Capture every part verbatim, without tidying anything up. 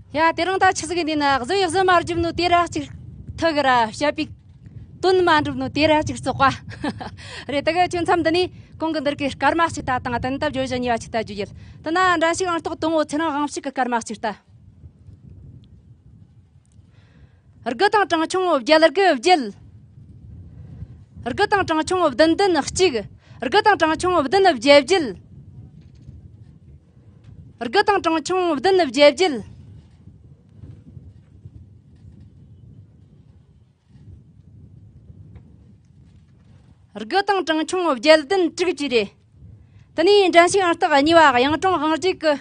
ཡ། དེ་རིང་ད་ཆི་ཟིག་ཡིན་ན། གཟུ་ཡི་གཟུ་མ་བརྒྱབ་ནོ་དེ་ར་གཅིག་ཐུག་གི་ར། བཤད་པའི་དོན་མ་འགྲུབ་ནོ་དེ་ར་གཅིག་བཙོག་པ་རེད། དེ་གི་ཁྱོད་མཚམས་འདི་ནས་གོང་གི་འདིར་གི་སྐར་མ་གཅིག་ལྟ་དང་། དེ་ནས་ད་བརྗོད་གཞི་གཉིས་པ་གཅིག་ལྟ་རྒྱུ་ཡིན། དེ་ན་འགྲན་ཞུགས་ཨང་རྟགས་དང་པོ་ཚེ་རིང་དབང་ཕྱུག་གི་སྐར་མ་གཅིག་ལྟ། དགུ་དང་གྲངས་ཆུང་བརྒྱད། དགུ་བརྒྱད། དགུ་དང་གྲངས་ཆུང་བདུན། བདུན་གཅིག། དགུ་དང་གྲངས་ཆུང་བདུན། བརྒྱད་བརྒྱད། དགུ་དང་གྲངས་ཆུང་བདུན། བརྒྱད་བརྒྱད། དགུ་དང་གྲངས་ཆུང་བརྒྱད་བདུན་དྲུག་བཅས་རེད། དེ་ནས་འགྲན་ཞུགས་ཨང་རྟགས་གཉིས་པ་གཡུང་དྲུང་དབང་རྒྱལ་གི་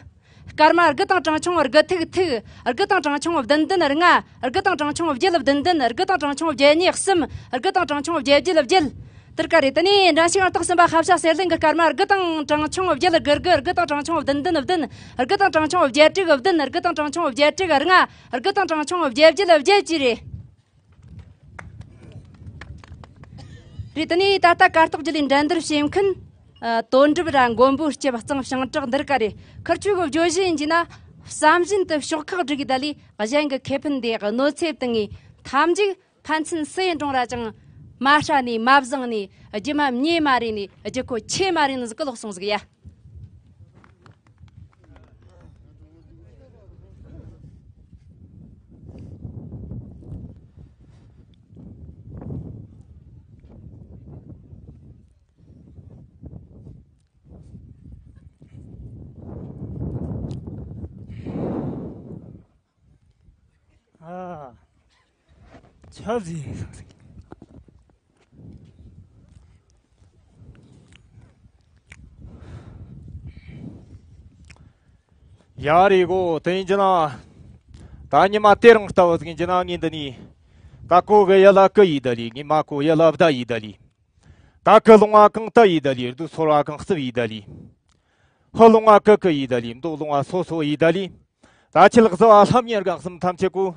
སྐར་མ། དགུ་དང་གྲངས་ཆུང་དགུ་ཐིག་ཐིག། དགུ་དང་གྲངས་ཆུང་བདུན་བདུན་ལྔ། དགུ་དང་གྲངས་ཆུང་བརྒྱད་བདུན་བདུན། དགུ་དང་གྲངས་ཆུང་བརྒྱད་གཉིས་གསུམ། དགུ་དང་གྲངས་ཆུང་བརྒྱད་བརྒྱད་བརྒྱད། དེར་ཀ་རེད། དེ་ནས་འགྲན་ཞུགས་ཨང་རྟགས་གསུམ་པ་ཧ་བྱ་གསེར་གླིང་གི་སྐར་མ། དགུ་དང་གྲངས་ཆུང་བརྒྱད་དགུ་དགུ། དགུ་དང་གྲངས་ཆུང་བདུན་བདུན་བདུན། དགུ་དང་གྲངས་ཆུང་བརྒྱད་དྲུག་བདུན། དགུ་དང་གྲངས་ཆུང་བརྒྱད་དྲུག་ལྔ། དགུ་དང་གྲངས་ཆུང་བརྒྱད་བརྒྱད་བརྒྱད་བཅས་རེད། རེད། དེ་ནས་ད་ལྟ་གར་སྟེགས་བརྒྱུད་ལས་འགྲན་བསྡུར་བྱེད་མཁན། ཨ། དོན་གྲུབ་ར་མགོན་པོ་སྐྱབས་གཙང་བྱང་བྲག་འདིར་ཀ་རེད། ཁིར་ཆོ་གི་བརྗོད་གཞི་ཡིན་གྱི་ན། བསམ་བཞིན་དུ་ཕྱོགས་ཁག་སྒྲིག་གི་ད་ལི། གཞན་གྱི་ཁེ་ཕན་དེ་གནོད་འཚེ་བཏང་ངེ། མཐའ་མཇུག་ཕན་ཚུན་སུ་ཡི་འགྲོང་ར་ཅང་མ་ཧྲ་ནས་མ་བཟང་ནས། རྒྱུ་མ་མྱེ་མ་རེ་ནས། རྒྱུ་ཁོ་ཆེ་མ་རེ་ནས་ཟིག་གི་ལོག་སོང་ཟིག་ཡ། ཨ། ཆབ་ཟིན། ཡ་རེ་གོ། དེ་ཡིན་གྱི་ན། ད་ཉི་མ་དེ་རིང་ལྟ་བུ་ཟིག་ཡིན་གྱི་ན། ངས་འདི་ནས་ད་གོ་གི་ཡ་ལ་གི་ཡི་ད་ལི། ངས་མ་གོ་ཡ་ལ་བདའ་ཡི་ད་ལི། ད་གི་ལུང་བ་གང་ད་ཡི་ད་ལི། རྡོ་སོལ་བ་གང་རྩིབ་ཡི་ད་ལི། ཧི་ལུང་བ་གི་གི་ཡི་ད་ལི། མདོ་ལུང་བ་སོ་སོ་ཡི་ད་ལི། ད་ཁྱེད་གཟུ་བ་ལྷམ་གཉེར་གང་གསུམ་ཐམས་ཅད་གོ།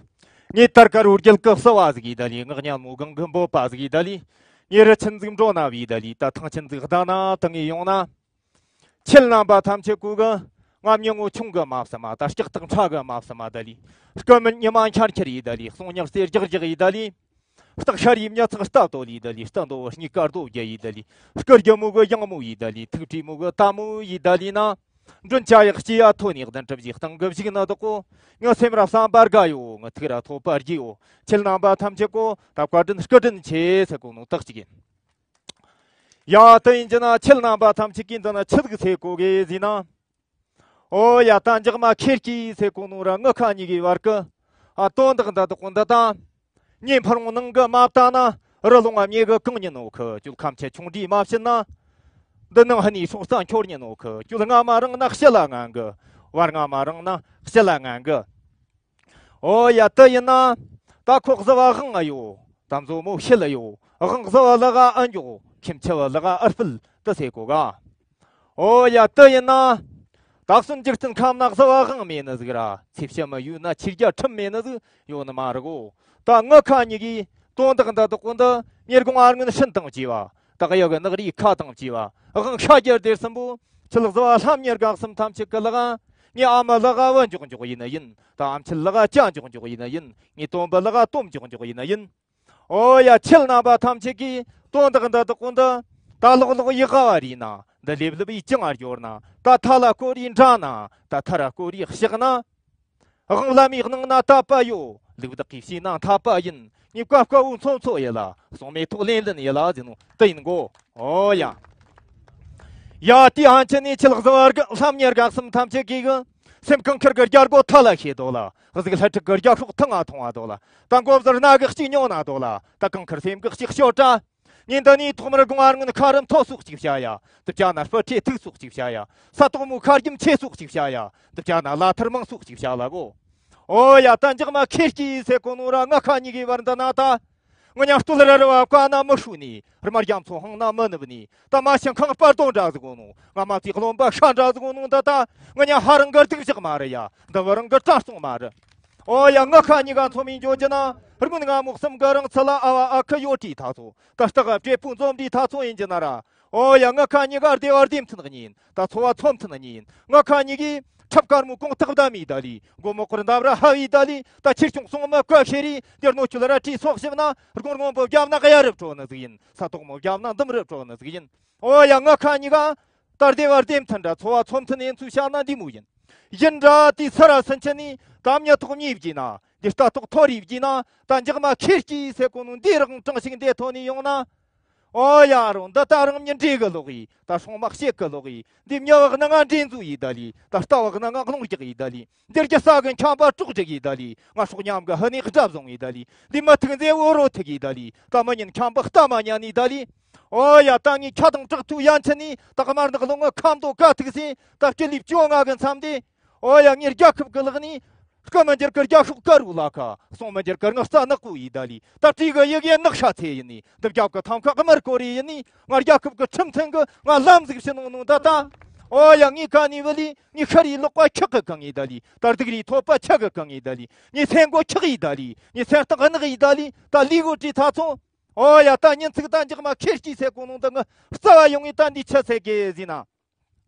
ངས་དར་དཀར་བོ་རྒྱལ་གི་གསུ་བ་ཟིག་ཡི་ད་ལི། ངག་སྙན་མོ་གང་གི་འབོད་པ་ཟིག་ཡི་ད་ལི། ངས་རི་ཆེན་ཟིག་འགྲོ་ན་བི་ད་ལི། ད་ཐང་ཆེན་ཟིག་བདའ་ན་ད་ངས་ཡོང་ན། ཁྱེད་རྣམ་པ་ཐམས་ཅད་གོ་གི། ང་མྱི་ངོ་ཆུང་གི་མ་བསམ་མ། ད་སྐྲག་ཐག་ཕྲ་གི་མ་བསམ་མ་ད་ལི། སྐུ་མི་ཉི་མ་འཁྱར་འཁྱར་ཡི་ད་ལི། གསུང་ཉག་རྩེ་རྒྱག་རྒྱག་ཡི་ད་ལི། སྟག་ཤར་ཡི་མྱི་ཚང་སྟག་དོ་ལི་ད་ལི། སྟག་མདོ་བོ་སྙིགས་ཀ་རྡོ་རྒྱ་ཡི་ད་ལི། སྐུ་རྒྱལ་མོ་གི་གཡང་མོ་ཡི་ད་ལི། ཐུགས་བྲིས་མོ་གི་ད་མོ་ཡི་ད་ལི་ན། མགྲོན་ཆ་ཡག་སྐྱེ་ཡ་ཐོ་ནི་གདན་གྲུ་བཞི་སྟེང་གི་བཞུགས་ནི་དག་གོ། ངའི་སེམས་ར་བསམ་པར་དགའ་ཡོ། ངའི་ཐུགས་ར་ཐོབ་པར་བགྱི་ཡོ། ཁྱེད་རྣམ་པ་ཐམས་ཅད་གོ། ད་བཀའ་དྲིན་སྐུ་དྲིན་ཆེ་ཟེར་གོ་ནོ་དག་ཅིག་ཡིན། ཡ། དེ་ཡིན་གྱི་ན་ཁྱེད་རྣམ་པ་ཐམས་ཅད་ཀྱིས་འདི་ན་ཆི་ཟིག་ཟེར་གོ་གི་ཟེར་ན། ཨོ་ཡ། ད་འཇག་མ་ཁེར་སྐྱེས་ཟེར་གོ་ནོ་ར་ངི་ཁ་གཉིས་ཀྱི་བར་གི། ཨ། དོན་དག་འདི་དག་འདི་ད། ངས་ཕར་ངོ་ནང་གི་མ་བལྟ་ན། རི་ལུང་བ་མྱེ་གི་གང་ཉིན་ནོ་ཁི། ཅུལ་ཁམས་ཆེ་ཆུང་འདྲིས་མ་ཕྱིན་ན། འདི་ནང་ཧ་ནི་སྲོག་རྩ་འཁྱོར་ཉིན་ནོ་ཁི། ཅུལ་སྔ་མ་རང་ན་ཕྱི་ལ་ངན་གི། བར་སྔ་མ་རང་ན་ཕྱི་ལ་ངན་གི། ཨོ་ཡ། དེ་ཡིན་ན། ད་ཁོ་གཟུ་བ་དབང་ཡོ། ད་མཛོ་མོ་ཤེལ་ཡོ། དབང་གཟུ་བ་ལག་ཨ་འཇོག། ཁྱིམ་ཆུ་བ་ལག་ཨ་སྤུལ་དུ་ཟེར་གོ་ག། ཨོ་ཡ། དེ་ཡིན་ན། ད་གསོན་འཇིག་རྟེན་ཁམས་ན་གཟུ་བ་དབང་མེད་ནི་ཟིག་ར། ཚེ་ཕྱི་མ་ཡོད་ན་ཆོས་རྒྱལ་ཁྲིམས་མེད་ནི་ཟིག་ཡོད་ནི་མ་རེད་གོ། ད་ངི་ཁ་གཉིས་ཀྱིས་དོན་དག་འདི་དག་གོ་འདི། ཉེར་དགུང་ཨ་སྔོན་སྤྲིན་དང་བཅས་པ། སྟག་ཡག་གི་ནགས་རིའི་ཁ་དང་བཅས་པ། དབང་ཤ་རྒྱལ་སྡེ་གསུམ་པོ། ཁྱེད་གཟུ་བ་ལྷམ་གཉེར་གང་གསུམ་ཐམས་ཅད་ཀྱི་ལག་ཨ། ངའི་ཨ་མ་ལག་ཨ་བུ་འཇོག་འཇོག་ཡིན་ནི་ཡིན། ད་ཨ་མཆེད་ལག་ཨ་ཇ་འཇོག་འཇོག་ཡིན་ནི་ཡིན། ངའི་སྟོན་པ་ལག་ཨ་དོམ་འཇོག་འཇོག་ཡིན་ནི་ཡིན། ཨོ་ཡ། ཁྱེད་རྣམ་པ་ཐམས་ཅད་ཀྱིས་དོན་དག་འདི་དག་གོ་འདི། ད་ལོག་ལོག་ཡི་ག་བ་རིས་ན། འདི་ལེབ་ལེབ་ཡི་ཅང་ཨར་འབྱོར་ན། ད་ཐ་ལ་སྐོར་རིས་འདྲ་ན། ད་ཐ་ར་སྐོར་རིས་ཤག་ན། དབང་ལ་མིག་ནང་ན་དད་པ་ཡོད། ལུག་བདག་གིས་བྱས་ན་འཐད་པ་ཡིན། ངས་བཀའ་བཀའ་བོ་མཚོ་མཚོ་ཡེ་ལ། གསུང་མེ་ཏོག་ལེན་ལེན་ཡེ་ལ་ཟེར་ནོ་དེ་ཡིན་གོ། ཨོ་ཡ། ཡ། དེ་ཧན་ཆེ་ནས་ཁྱེད་གཟུ་བར་གི་ལྷམ་གཉེར་གང་གསུམ་ཐམས་ཅད་ཀྱིས་གི། སེམས་གངས་དཀར་གི་རྒྱལ་སྒོ་ཐ་ལ་ཤེས་དོ་ལ། གཟུགས་ལྷ་ཕྲུག་གི་རྒྱལ་ཤོག་ཐང་ང་མཐོང་བ་དོ་ལ། ད་མགོ་བཟུར་སྣ་གི་གཅིག་ཉོ་ན་དོ་ལ། ད་གངས་ཁུར་སེམས་གི་གཅིག་ཤོ་དྲ། ཉིན་ད་ནི་ཐོག་མར་དགུང་ཨ་སྔོན་ཁ་རི་མཐོ་སོགས་གཅིག་བྱ་ཡ། དུ་བྱ་ན་སྤུ་ཁྲེ་ཐུག་སོགས་གཅིག་བྱ་ཡ། ས་དོག་མོ་ཁ་རྒྱུམ་ཆེ་སོགས་གཅིག་བྱ་ཡ། དུ་བྱ་ན་ལ་ཐུར་མང་སོགས་གཅིག་བྱ་ལ་གོ། ཨོ་ཡ། ད་འཇག་མ་ཁེར་སྐྱེས་ཟེར་གོ་ནོ་ར་ངི་ཁ་གཉིས་ཀྱི་བར་འདི་ན་ད། ང་ཉ་སྟོད་ར་རི་བ་བཀའ་ན་མི་ཧྲུ་ནི། རྨ་རྒྱ་མཚོ་ཧང་ན་མི་ནུབ་ནི། ད་མ་ཤིང་ཁང་སྤར་དོ་འདྲ་ཟིག་གོ་ནོ། ང་མ་ཙི་རློན་པ་ཤ་འདྲ་ཟིག་གོ་ནོ་འདི་ད། ང་ཉ་ཧ་རང་གི་སྡུག་ཅག་མ་རེད་ཡ། འདི་བུ་རང་གི་དྲང་སྲོང་མ་རེད། ཨོ་ཡ། ངི་ཁ་གཉིས་ཀ་མཚོ་མིན་འཇོ་རྒྱུ་ན། རི་མོན་ང་མོག་གསུམ་གི་རང་ཚུལ་ལ་ཨ་བ་ཨ་ཁུ་ཡོད་དྲིས་ཐ་ཚོ། ད་སྟག་བྲེ་པུ་འཛོམས་དྲིས་ཐ་ཚོ་ཡིན་རྒྱུ་ན་ར། ཨོ་ཡ། ངི་ཁ་གཉིས་ཀ་སྡེ་བ་སྡེ་མཐུན་གཉིས་ཡིན། ད་ཚོ་བ་ཚོ་མཐུན་གཉིས་ཡིན། ངི་ཁ་གཉིས་ཀྱིས་ ཁྲབ་དཀར་མོ་གོང་ཐག་བསྡམས་ཡི་ད་ལི། མགོ་མོ་སྐོར་འདབ་ར་ཕབ་ཡི་ད་ལི། ད་ཆེར་ཆུང་སོང་མ་བཀའ་ཤེས་རི། འདིར་སྣོད་བཅུད་རལ་གྲི་སོགས་ཞིབ་ན། དགུང་སྔོན་པོ་བརྒྱབ་ན་གཡའ་རུ་བྲོ་ནི་ཟིག་ཡིན། ས་དོག་མོ་བརྒྱབ་ན་འདུམ་རུ་བྲོ་ནི་ཟིག་ཡིན། ཨོ་ཡ། ང་ཁ་གཉིས་ཀ་ད་སྡེ་བ་སྡེ་མཐུན་འདྲ། ཚོ་བ་ཚོ་མཐུན་ཡིན་ཚུལ་བཤད་ན་འདི་མོ་ཡིན། ཡིན་འདྲ་དེ་སི་ར་སུན་ཆི་ནི་ད་མྱི་ཐོག་མྱི་བགྱིས་ན། འདི་རྟ་ཐོག་ཐོ་རི་བགྱིས་ན། ད་འཇག་མ་ཁེར་སྐྱེས་ཟེར་གོ་ནོ་འདི་རང་གྲངས་ཤིག་འདི་ཐོན་ནི་ཡོང་ན། ཨོ་ཡ་རོ། འདི་ད་རང་མྱི་འདྲེ་གི་ལོག་ཡི། ད་སྲུང་མ་ཞིག་གི་ལོག་ཡི། འདི་མྱི་བག་ནང་ང་འདྲེ་འཛུལ་ཡི་ད་ལི། ད་རྟ་བག་ནང་ང་རླུང་རྒྱག་ཡི་ད་ལི། འདིར་རྒྱུ་ས་གི་ཁྱམས་པ་དཀྲོག་སྒྲིག་ཡི་ད་ལི། ང་སྲོག་ཉམས་གི་ཧི་ནི་དགྲ་བཟུང་ཡི་ད་ལི། འདི་མི་ཐུག་མཛེ་བོ་རོ་ཐུག་ཡི་ད་ལི། ད་མི་ཉན་ཁྱམས་པ་རྟ་མ་ཉན་ནི་ད་ལི། ཨོ་ཡ། ད་ངས་ཁ་དང་བྲག་ཐུག་ཡན་ཆད་ནི། ད་དམར་ནག་ལོ་ངོ་ཁམ་དོ་ཀ་ཐུག་སེ། ད་སྤྱི་ལེ་བཅོ་ལྔ་གི་མཚམས་དེ། ཨོ་ཡ། ངའི་རྒྱལ་ཁབ་གི་ལག་ནས། སྐུ་མི་འགྱུར་གི་རྒྱ་ཤོག་དཀར་བོ་ལ་ཁ། གསུང་མི་འགྱུར་གི་ངག་རྩ་ནག་པོ་ཡི་ད་ལི། ད་བྲིས་གི་ཡི་གེ་ནག་ཤ་ཚེ་ཡིན་ནི། འདི་རྒྱབ་གི་ཐམ་ཁ་དམར་ཀོ་རེ་ཡིན་ནི། ང་རྒྱལ་ཁབ་གི་ཁྲིམས་མཐུན་གི་ང་ལམ་ཟིག་ཕྱི་ནང་ནང་ད་ད། ཨོ་ཡ། ངའི་ཁ་ནས་བུ་ལི་ངའི་ཤ་རིའི་ལག་པ་ཁྲག་གི་གང་ཡི་ད་ལི། ད་སྡུག་རིའི་ཐོད་པ་ཆག་གི་གང་ཡི་ད་ལི། ངའི་སེན་མགོ་ཁྲག་ཡི་ད་ལི། ངའི་སེན་སྟག་ནག་ཡི་ད་ལི། ད་ལི་གོ་བྲིས་ཐ་ཚོ། ཨོ་ཡ། ད་ཉིན་ཚིག་ད་འཇག་མ་ཁེར་སྐྱེས་ཟེར་གོ་ནོ་འདི་ངི་རྩ་བ་ཡོང་ངེ་ད་འདི་ཆི་ཟེར་གི་ཟེར་ན།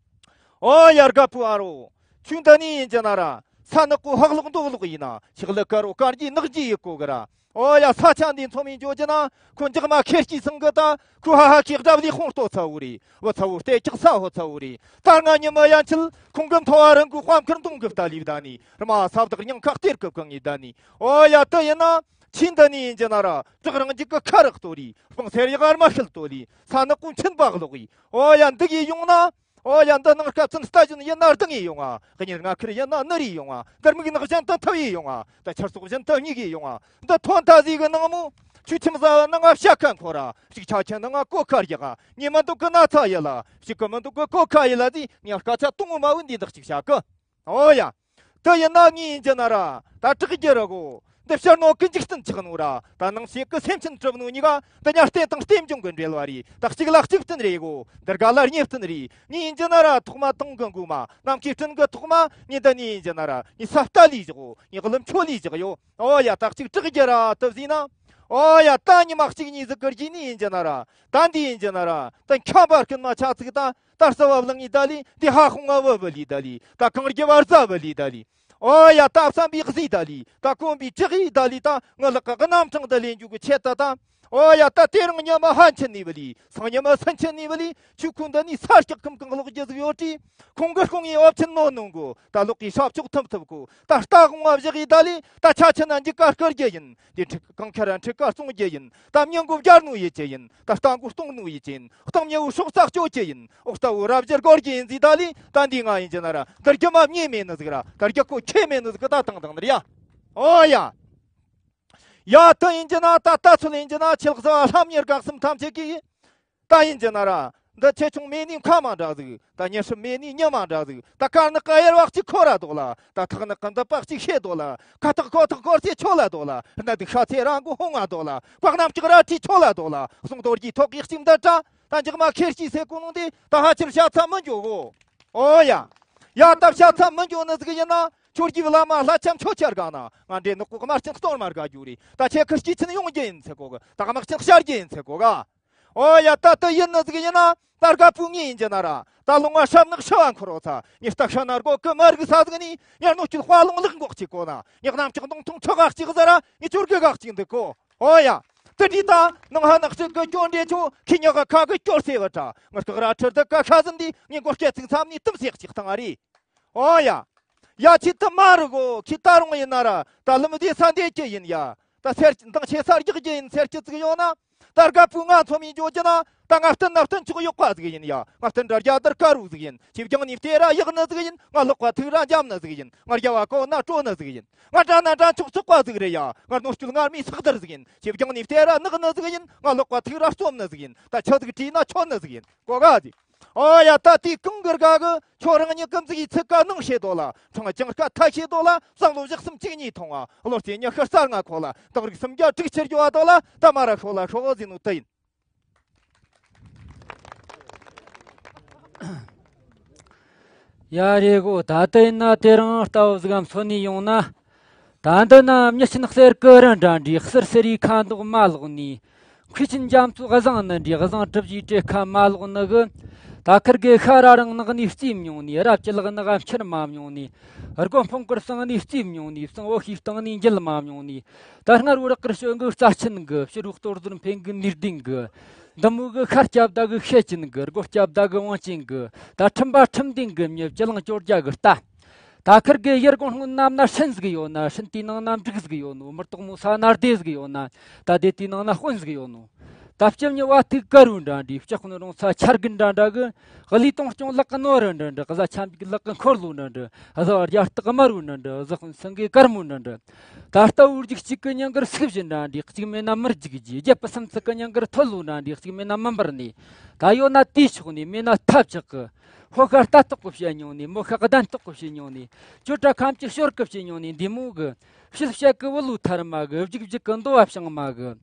ཨོ་ཡ། རྒད་པོ་ཨ་རོ། ཁྱོད་འདི་ནས་ཡིན་གྱི་ན་ར། ས་ནག་པོ་ཕག་ལོག་མདོག་ལོག་ཡིན་ན། ཕྱག་ལ་དཀར་རོ་དཀར་རྒྱས་ནག་རྒྱས་ཡི་གོ་གི་ར། ཨོ་ཡ། ས་ཆ་འདི་མཚོ་མི་འཇོ་གྱི་ན། ཁོ་འཇག་མ་ཁེར་སྐྱེས་སང་གི་ད། ཁོ་ཧ་ཧ་ཁེ་དགྲ་བླི་ཁོང་ལྟོ་ཚ་བོ་རེད། བུ་ཚ་བོ་ལྟེ་ལྕགས་ས་ཧོ་ཚ་བོ་རེད། ད་ང་ཉི་མ་ཡན་ཆད་ཁོང་གི་མཐོ་བ་རང་གི་དཔའ་མཁར་མདུང་གི་ལྟ་ལི་བདའ་ནི། རྨ་ས་བདག་སྙིང་ཁ་གཏེར་གི་གང་ངི་བདའ་ནི། ཨོ་ཡ། དེ་ཡིན་ན། ཁྱོད་འདི་ནས་ཡིན་གྱི་ན་ར། བྲག་རང་རྒྱུད་གི་ཁ་རག་ལྟོ་རི། སྤང་སེར་ཡག་དམར་ཤུལ་ལྟོ་ལི། ས་ནག་པོ་མཆིན་པ་ལོག་ཡི། ཨོ་ཡ། འདི་གི་ཡོང་ན། ཨོ་ཡ། འདི་ནང་སྐབས་ཚུན་རྟ་བཞིན་ཡིན་ན་རྡུང་ཡི་ཡོང་ང་། གཉེར་ང་ཁུར་ཡིན་ན་ནུར་ཡི་ཡོང་ང་། འདིར་མིག་ནག་བཞིན་དུ་ཐུབ་ཡི་ཡོང་ང་། ད་ཆར་ཟོག་བཞིན་དུ་སྙིག་ཡི་ཡོང་ང་། འདི་ཐོན་ད་ཟིག་གི་ནང་མོ། ཆུ་ཁྱིམ་ཟ་བ་ནང་ང་བཤའ་ཁ་འཁོར་ར། ཞིག་ཆ་ཁྱི་ནང་ང་གོ་ཁ་རྒྱག་ག། ཉི་མ་འདུག་གི་ན་ཚ་ཡི་ལ། ཞིག་གི་མི་འདུག་གི་གོ་ཁ་ཡི་ལ་ཟིག། ངས་སྐད་ཆ་དུང་མ་བུ་འདི་འདག་ཅིག་བཤད་གི། ཨོ་ཡ། དེ་ཡིན་ན་ངས་ཡིན་གྱི་ན་ར། ད་དྲག་རྒྱུ་ར་གོ། འདི་ཕྱིར་ནོ་ཀི་འཇིག་རྟེན་ཆགས་ནོ་ར། ད་ནང་བཤད་ཀི་སེམས་ཅན་གྲུབ་ནོ་གཉིས་ཀ། འདི་ཉ་རྟེན་དང་རྟེན་འབྱུང་གི་འབྲེལ་བ་རེད། ད་གཅིག་ལ་གཅིག་བརྟེན་རེད་གོ། འདི་དགའ་ལ་གཉིས་བརྟེན་རེད། ངས་ཡིན་གྱི་ན་ར། ཐོག་མ་དང་གི་མགོ་མ་ནམ་མཁའི་སྤྲིན་གི་ཐོག་མ། ངས་འདི་ནས་ཡིན་གྱི་ན་ར། ངས་ས་རྟ་ལས་བཞག་གོ། ངས་ཀླུ་མཆོད་ལས་བཞག་ཡོ། ཨོ་ཡ། ད་གཅིག་དྲག་རྒྱུ་ར་དུ་བཟས་ན། ཨོ་ཡ། ད་ཉི་མ་གཅིག་གཉིས་ཟིག་གི་རྗེས་ནས་ཡིན་གྱི་ན་ར། ད་འདི་ཡིན་གྱི་ན་ར། ད་ཁྱམས་པ་རྐུན་མ་ཆ་ཚིག་ད། ད་རྩ་བ་བླངས་ཡི་ད་ལི། འདི་ཧ་ཧོང་ང་བུ་བུ་ལི་ད་ལི། ད་གངས་རྒྱུ་བར་རྩ་བུ་ལི་ད་ལི། ཨོ་ཡ། ད་བསམ་པའི་གཟི་ད་ལི། ད་གོམ་པའི་ལྕགས་ཡི་ད་ལི། ད་ངི་ལག་གི་རྣམ་གྲངས་ད་ལེན་རྒྱུ་གི་ཆེད་ད་ད། ཨོ་ཡ། ད་དེ་རིང་ཉི་མ་ཧན་ཆེན་ནི་བུ་ལི། སང་ཉི་མ་སུན་ཆེན་ནི་བུ་ལི། ཆུ་ཁུང་འདི་ནི་ས་སྐྱག་ཁམ་གང་ལོག་རྒྱུ་ཟིག་ཡོད་དྲི། ཁོང་གི་ཁོང་ངི་ཨོབ་ཆེན་ནོ་ནོ་གོ། ད་ལོག་གི་ཤབ་ཆོག་ཐུམ་ཐུབ་གོ། ད་རྟ་གོང་བ་བཞག་ཡི་ད་ལི། ད་ཆ་ཆེན་ན་འཇིག་ག་སྐར་རྒྱུ་ཡིན། དེ་འཁྲིག་གང་ཁེར་འཁྲིག་ག་སོང་རྒྱུ་ཡིན། ད་མྱི་མགོ་བརྒྱར་ནོ་ཡི་ཅི་ཡིན། ད་རྟ་མགོ་སྟོང་ནོ་ཡི་ཅི་ཡིན། སྟོང་མྱི་བོ་སྲོག་རྩ་གཅོད་ཀྱི་ཡིན། འོག་རྟ་བོ་རབ་ཅི་སྒོར་གྱི་ཡིན་ཟིག་ད་ལི། ད་འདི་ང་ཡིན་གྱི་ན་ར། འདིར་རྒྱུ་མ་མྱེ་མེད་ནི་ཟིག་ར། ད་རྒྱུ་ཁོ་ཁྱེད་མེད་ནི་ཟིག་གི་ད་དང་དང་ནི་ར་ཡ། ཨོ་ཡ། ཡ་ད་ཡིན་གྱི་ན། ད་ད་ཚོད་ཡིན་གྱི་ན། ཆེ་ལག་ཟ་བ་ལྷམ་གཉེར་གག་སུམ་ཐམས་ཅད་ཀྱི། ད་ཡིན་གྱི་ན་ར། འདི་ཆེ་ཆུང་མེད་ནི་ཁ་མ་འདྲ་ཟིག། ད་ཉི་ཧྲིབ་མེད་ནི་ཉི་མ་འདྲ་ཟིག། ད་དཀར་ནག་གི་དབྱེ་བ་གཅིག་ཁོ་ར་དོག་ལ། ད་ཐག་ནག་གི་མདུད་པ་གཅིག་ཤེས་དོག་ལ། ཁ་ཐག་ཁོ་ཐག་སྐོར་ཚེ་ཆོད་ལ་དོག་ལ། སྣ་སྡུག་ཤ་ཚེ་ར་མགོ་ཧོང་ང་དོག་ལ། བཀག་ནམ་ལྕགས་ར་ཁྲི་ཆོད་ལ་དོག་ལ། གསུང་རྡོ་རྗེ་ཐོག་གི་གཅིག་འདི་དྲ། ད་འཇག་མ་ཁེར་སྐྱེས་ཟེར་གོ་ནོ་འདི། ད་ཕ་ཕྱིར་ཤ་ཚ་མི་འཇོག་གོ། ཨོ་ཡ། ཡ་ད་ཤ་ཚ་མི་འཇོག་ནི་ཟིག་ཡིན་ན། ཁྱོད་ཀྱི་བླ་མ་ལྷ་ཆམ་ཆོ་ཆར་ག་ན། ང་འདྲེ་ནག་པོ་དམར་ཆེན་གཏོར་མར་ག་རྒྱུ་རེད། ད་ཁྱེད་ཁུར་སྐྱེས་ཆེན་ཡོང་རྒྱུ་ཡིན་ཟེར་གོ་གི། ད་དམག་ཆེན་བཤར་རྒྱུ་ཡིན་ཟེར་གོ་ག། ཨོ་ཡ། ད་དེ་ཡིན་ནི་ཟིག་ཡིན་ན། ད་རྒད་པོ་ངས་ཡིན་གྱི་ན་ར། ད་ལོང་བ་ཧྲབ་ནག་ཤི་བ་འཁོར་རོ་ཚ། ངས་རྟ་ཤ་ན་སྒོ་གི་མར་གི་ས་ཟིག་ནས། ངས་སྣོད་སྐྱིད་དཔའ་ལོང་ལག་འགོག་ཅིག་གོ་ན། ངས་གནམ་ལྕགས་མདུང་ཐུང་ཁྲག་ག་གཅིག་ཟ་ར། ངས་ཅོར་གི་གག་ཅིག་འདུག་གོ། ཨོ་ཡ། དེ་དུས་ད་ནང་ཧ་ནག་ཅིག་གི་སྐྱོན་འདྲེ་ཆོ། ཁྱི་ཉག་ག་ཁ་གི་སྐྱོར་སེ་བ་ཁྲ། ངས་སྐག་ར་ཁྲིར་དུ་ཀ་ཁ་ཟིན་དུས། ངས་མགོ་སྐེ་ཚིག་མཚམས་ནས་དུམ་སེ་གཅིག་བཏང་ཨ་རེད། ཨོ་ཡ། ཡ་ཁྱེད་དུ་མ་རུ་གོ། ཁྱེད་ད་རུང་ཡིན་ན་ར། ད་ལམ་བདེ་ས་འདེད་ཀྱི་ཡིན་ཡ། ད་སེར་མདངས་ཆེ་ས་རྒྱག་རྒྱུ་ཡིན་ཟེར་གྱི་ཙིག་ཡོང་ན། ད་རྒད་པོ་ང་ཚོ་མི་འཇོག་རྒྱུ་ན། ད་ང་བསྟན་ན་བསྟན་ཆོག་གཡོག་པ་ཟིག་ཡིན་ཡ། ང་བསྟན་དགྲ་རྒྱ་དར་དཀར་བོ་ཟིག་ཡིན། ཆེ་བརྒྱང་ནས་བལྟས་ར་ཡག་ནི་ཟིག་ཡིན། ང་ལོག་པ་ཐུག་ར་འཇམ་ནི་ཟིག་ཡིན། ང་རྒྱ་བ་གོ་ན་སྤྲོ་ནི་ཟིག་ཡིན། ང་དགྲ་ན་དགྲ་ཆོག་ཆོག་པ་ཟིག་རེད་ཡ། ང་སྣོད་སྐྱིད་ངར་མའི་སག་དར་ཟིག་ཡིན། ཆེ་བརྒྱང་ནས་བལྟས་ར་ནག་ནི་ཟིག་ཡིན། ང་ལོག་པ་ཐུག་ར་རྩོམ་ནི་ཟིག་ཡིན། ད་ཆི་ཟིག་བྲིས་ན་ཆོད་ནི་ཟིག་ཡིན། གོ་ག་ཟིག། ཨོ་ཡ། ད་དེ་གང་གི་དགའ་གི། ཁྱོད་རང་ཉིད་ཀུན་གཟིགས་ཚིག་ཀ་ནང་བཤད་དོ་ལ། འཕྲང་ཅང་ཀ་ཐ་བཤད་དོ་ལ། བསམ་བློ་བཞག་གསུམ་གཅིག་གཉིས་ཐོང་བ། བློ་རྩེ་ཉི་ཤུ་རྩ་ལྔ་ཁོག་ལ། སྟག་རིགས་སུམ་བརྒྱ་དྲུག་ཅུ་རྒྱུ་བ་དོ་ལ། ད་མ་ར་ཤོག་ལ་ཤོག་ཟིན་ནོ་དེ་ཡིན། ཡ་རེ་གོ། ད་ལྟ་ཡིན་ན་དེ་རིང་ལྟ་བུ་ཟིག་གམ་སོ་ནས་ཡོང་ན། ད་འདི་ན་མྱི་ཆེན་གསེར་གི་རི་འདྲ་འདྲའི་གསེར་སེ་རི་ཁ་མདོག་མ་ལོག་ནི། མཁས་ཆེན་རྒྱ་མཚོ་བཟང་ནི་འདྲའི་བཟང་གྲུབ་ཀྱི་བྲེ་ཁ་མ་ལོག་ནི་གི། ད་ཁིར་གེ་ཤ་ར་རང་ནག་ནས་རྩིས་མྱོང་ནས། རབ་ཅི་ལག་ནག་ཕྱིར་མ་མྱོང་ནས། སྒོ་འཕང་དཀར་སང་ནས་རྩིས་མྱོང་ནས། སང་འོ་ཤི་སྟེང་ནས་འགྱེལ་མ་མྱོང་ནས། ད་སྔར་བོ་རག་གི་ཤོད་གི་རྩ་ཆེན་གི། ཕྱི་རུ་གཏོར་ཟོར་འཕེན་གི་ནུས་ལྡན་གི། འདི་མོ་གི་ཤ་སྐྱབས་ད་གི་ཤེད་ཅན་གི། སྒོ་སྐྱབས་ད་གི་དབང་ཅན་གི། ད་ཁྲིམས་པ་ཁྲིམས་ལྡན་གི་མྱི་སྤྱི་གླིང་བཅོ་བརྒྱད་གི་རྟ། ད་ཁིར་གེ་ཡུལ་སྒོ་སྔོན་ན་མནའ་སྲིན་ཟིག་ཡོད་ན། སྲིན་དེའི་ནང་ན་འབྲུག་ཟིག་ཡོད་ནོ། མི་རྟག་མོ་ས་ན་སྡེ་ཟིག་ཡོད་ན། ད་སྡེ་དེའི་ནང་ན་དཔོན་ཟིག་ཡོད་ནོ། ད་སྤྱི་མྱི་བ་ཐུག་དཀར་བོ་འདྲ་འདྲ། ལྕགས་སྔོན་རོང་ཚ་ཆར་རྒན་འདྲ་འདྲ་གི། གླུ་དུང་སྐྱོང་ལག་གི་ནོར་བུ་འདྲ་འདྲ། གཟའ་ཆ་འཇིག་ལག་གི་འཁོར་ལོ་འདྲ་འདྲ། གཟའ་བ་རྒྱ་སྟག་དམར་བོ་འདྲ་འདྲ། གཟའ་དཔོན་སེང་གེ་དཀར་མོ་འདྲ་འདྲ། ད་རྟ་བོ་རྒྱུག་གཅིག་གི་མྱིང་གི་སུག་བཞི་འདྲ་འདྲ། གཅིག་མེད་ན་མི་རྒྱུག་རྒྱུ། རྒྱལ་པོ་སུམ་བརྩེགས་གི་མྱིང་གི་ཐོད་ལོ་འདྲ་འདྲ། གཅིག་མེད་ན་མི་འབར་ནས། ད་ཡོད་ན་དུས་ཆོག་ནས། མེད་ན་ཐབས་ཆག་གི། ཕོ་ཤ་རྟ་ཐོག་གི་བཤད་མྱོང་ནས། མོ་ཤ་གདན་ཐོག་གི་བཤད་མྱོང་ནས། ཅོ་ཏྲ་ཁམ་གྱི་ཞོར་གི་བཤད་མྱོང་ནས། འདི་མོ་གི། ཕྱི་བཤད་གི་བུ་ལུ་ཐར་མ་གི། བརྒྱུག་བརྒྱུག་གི་འདོ་བ་བྱང་མ་གི།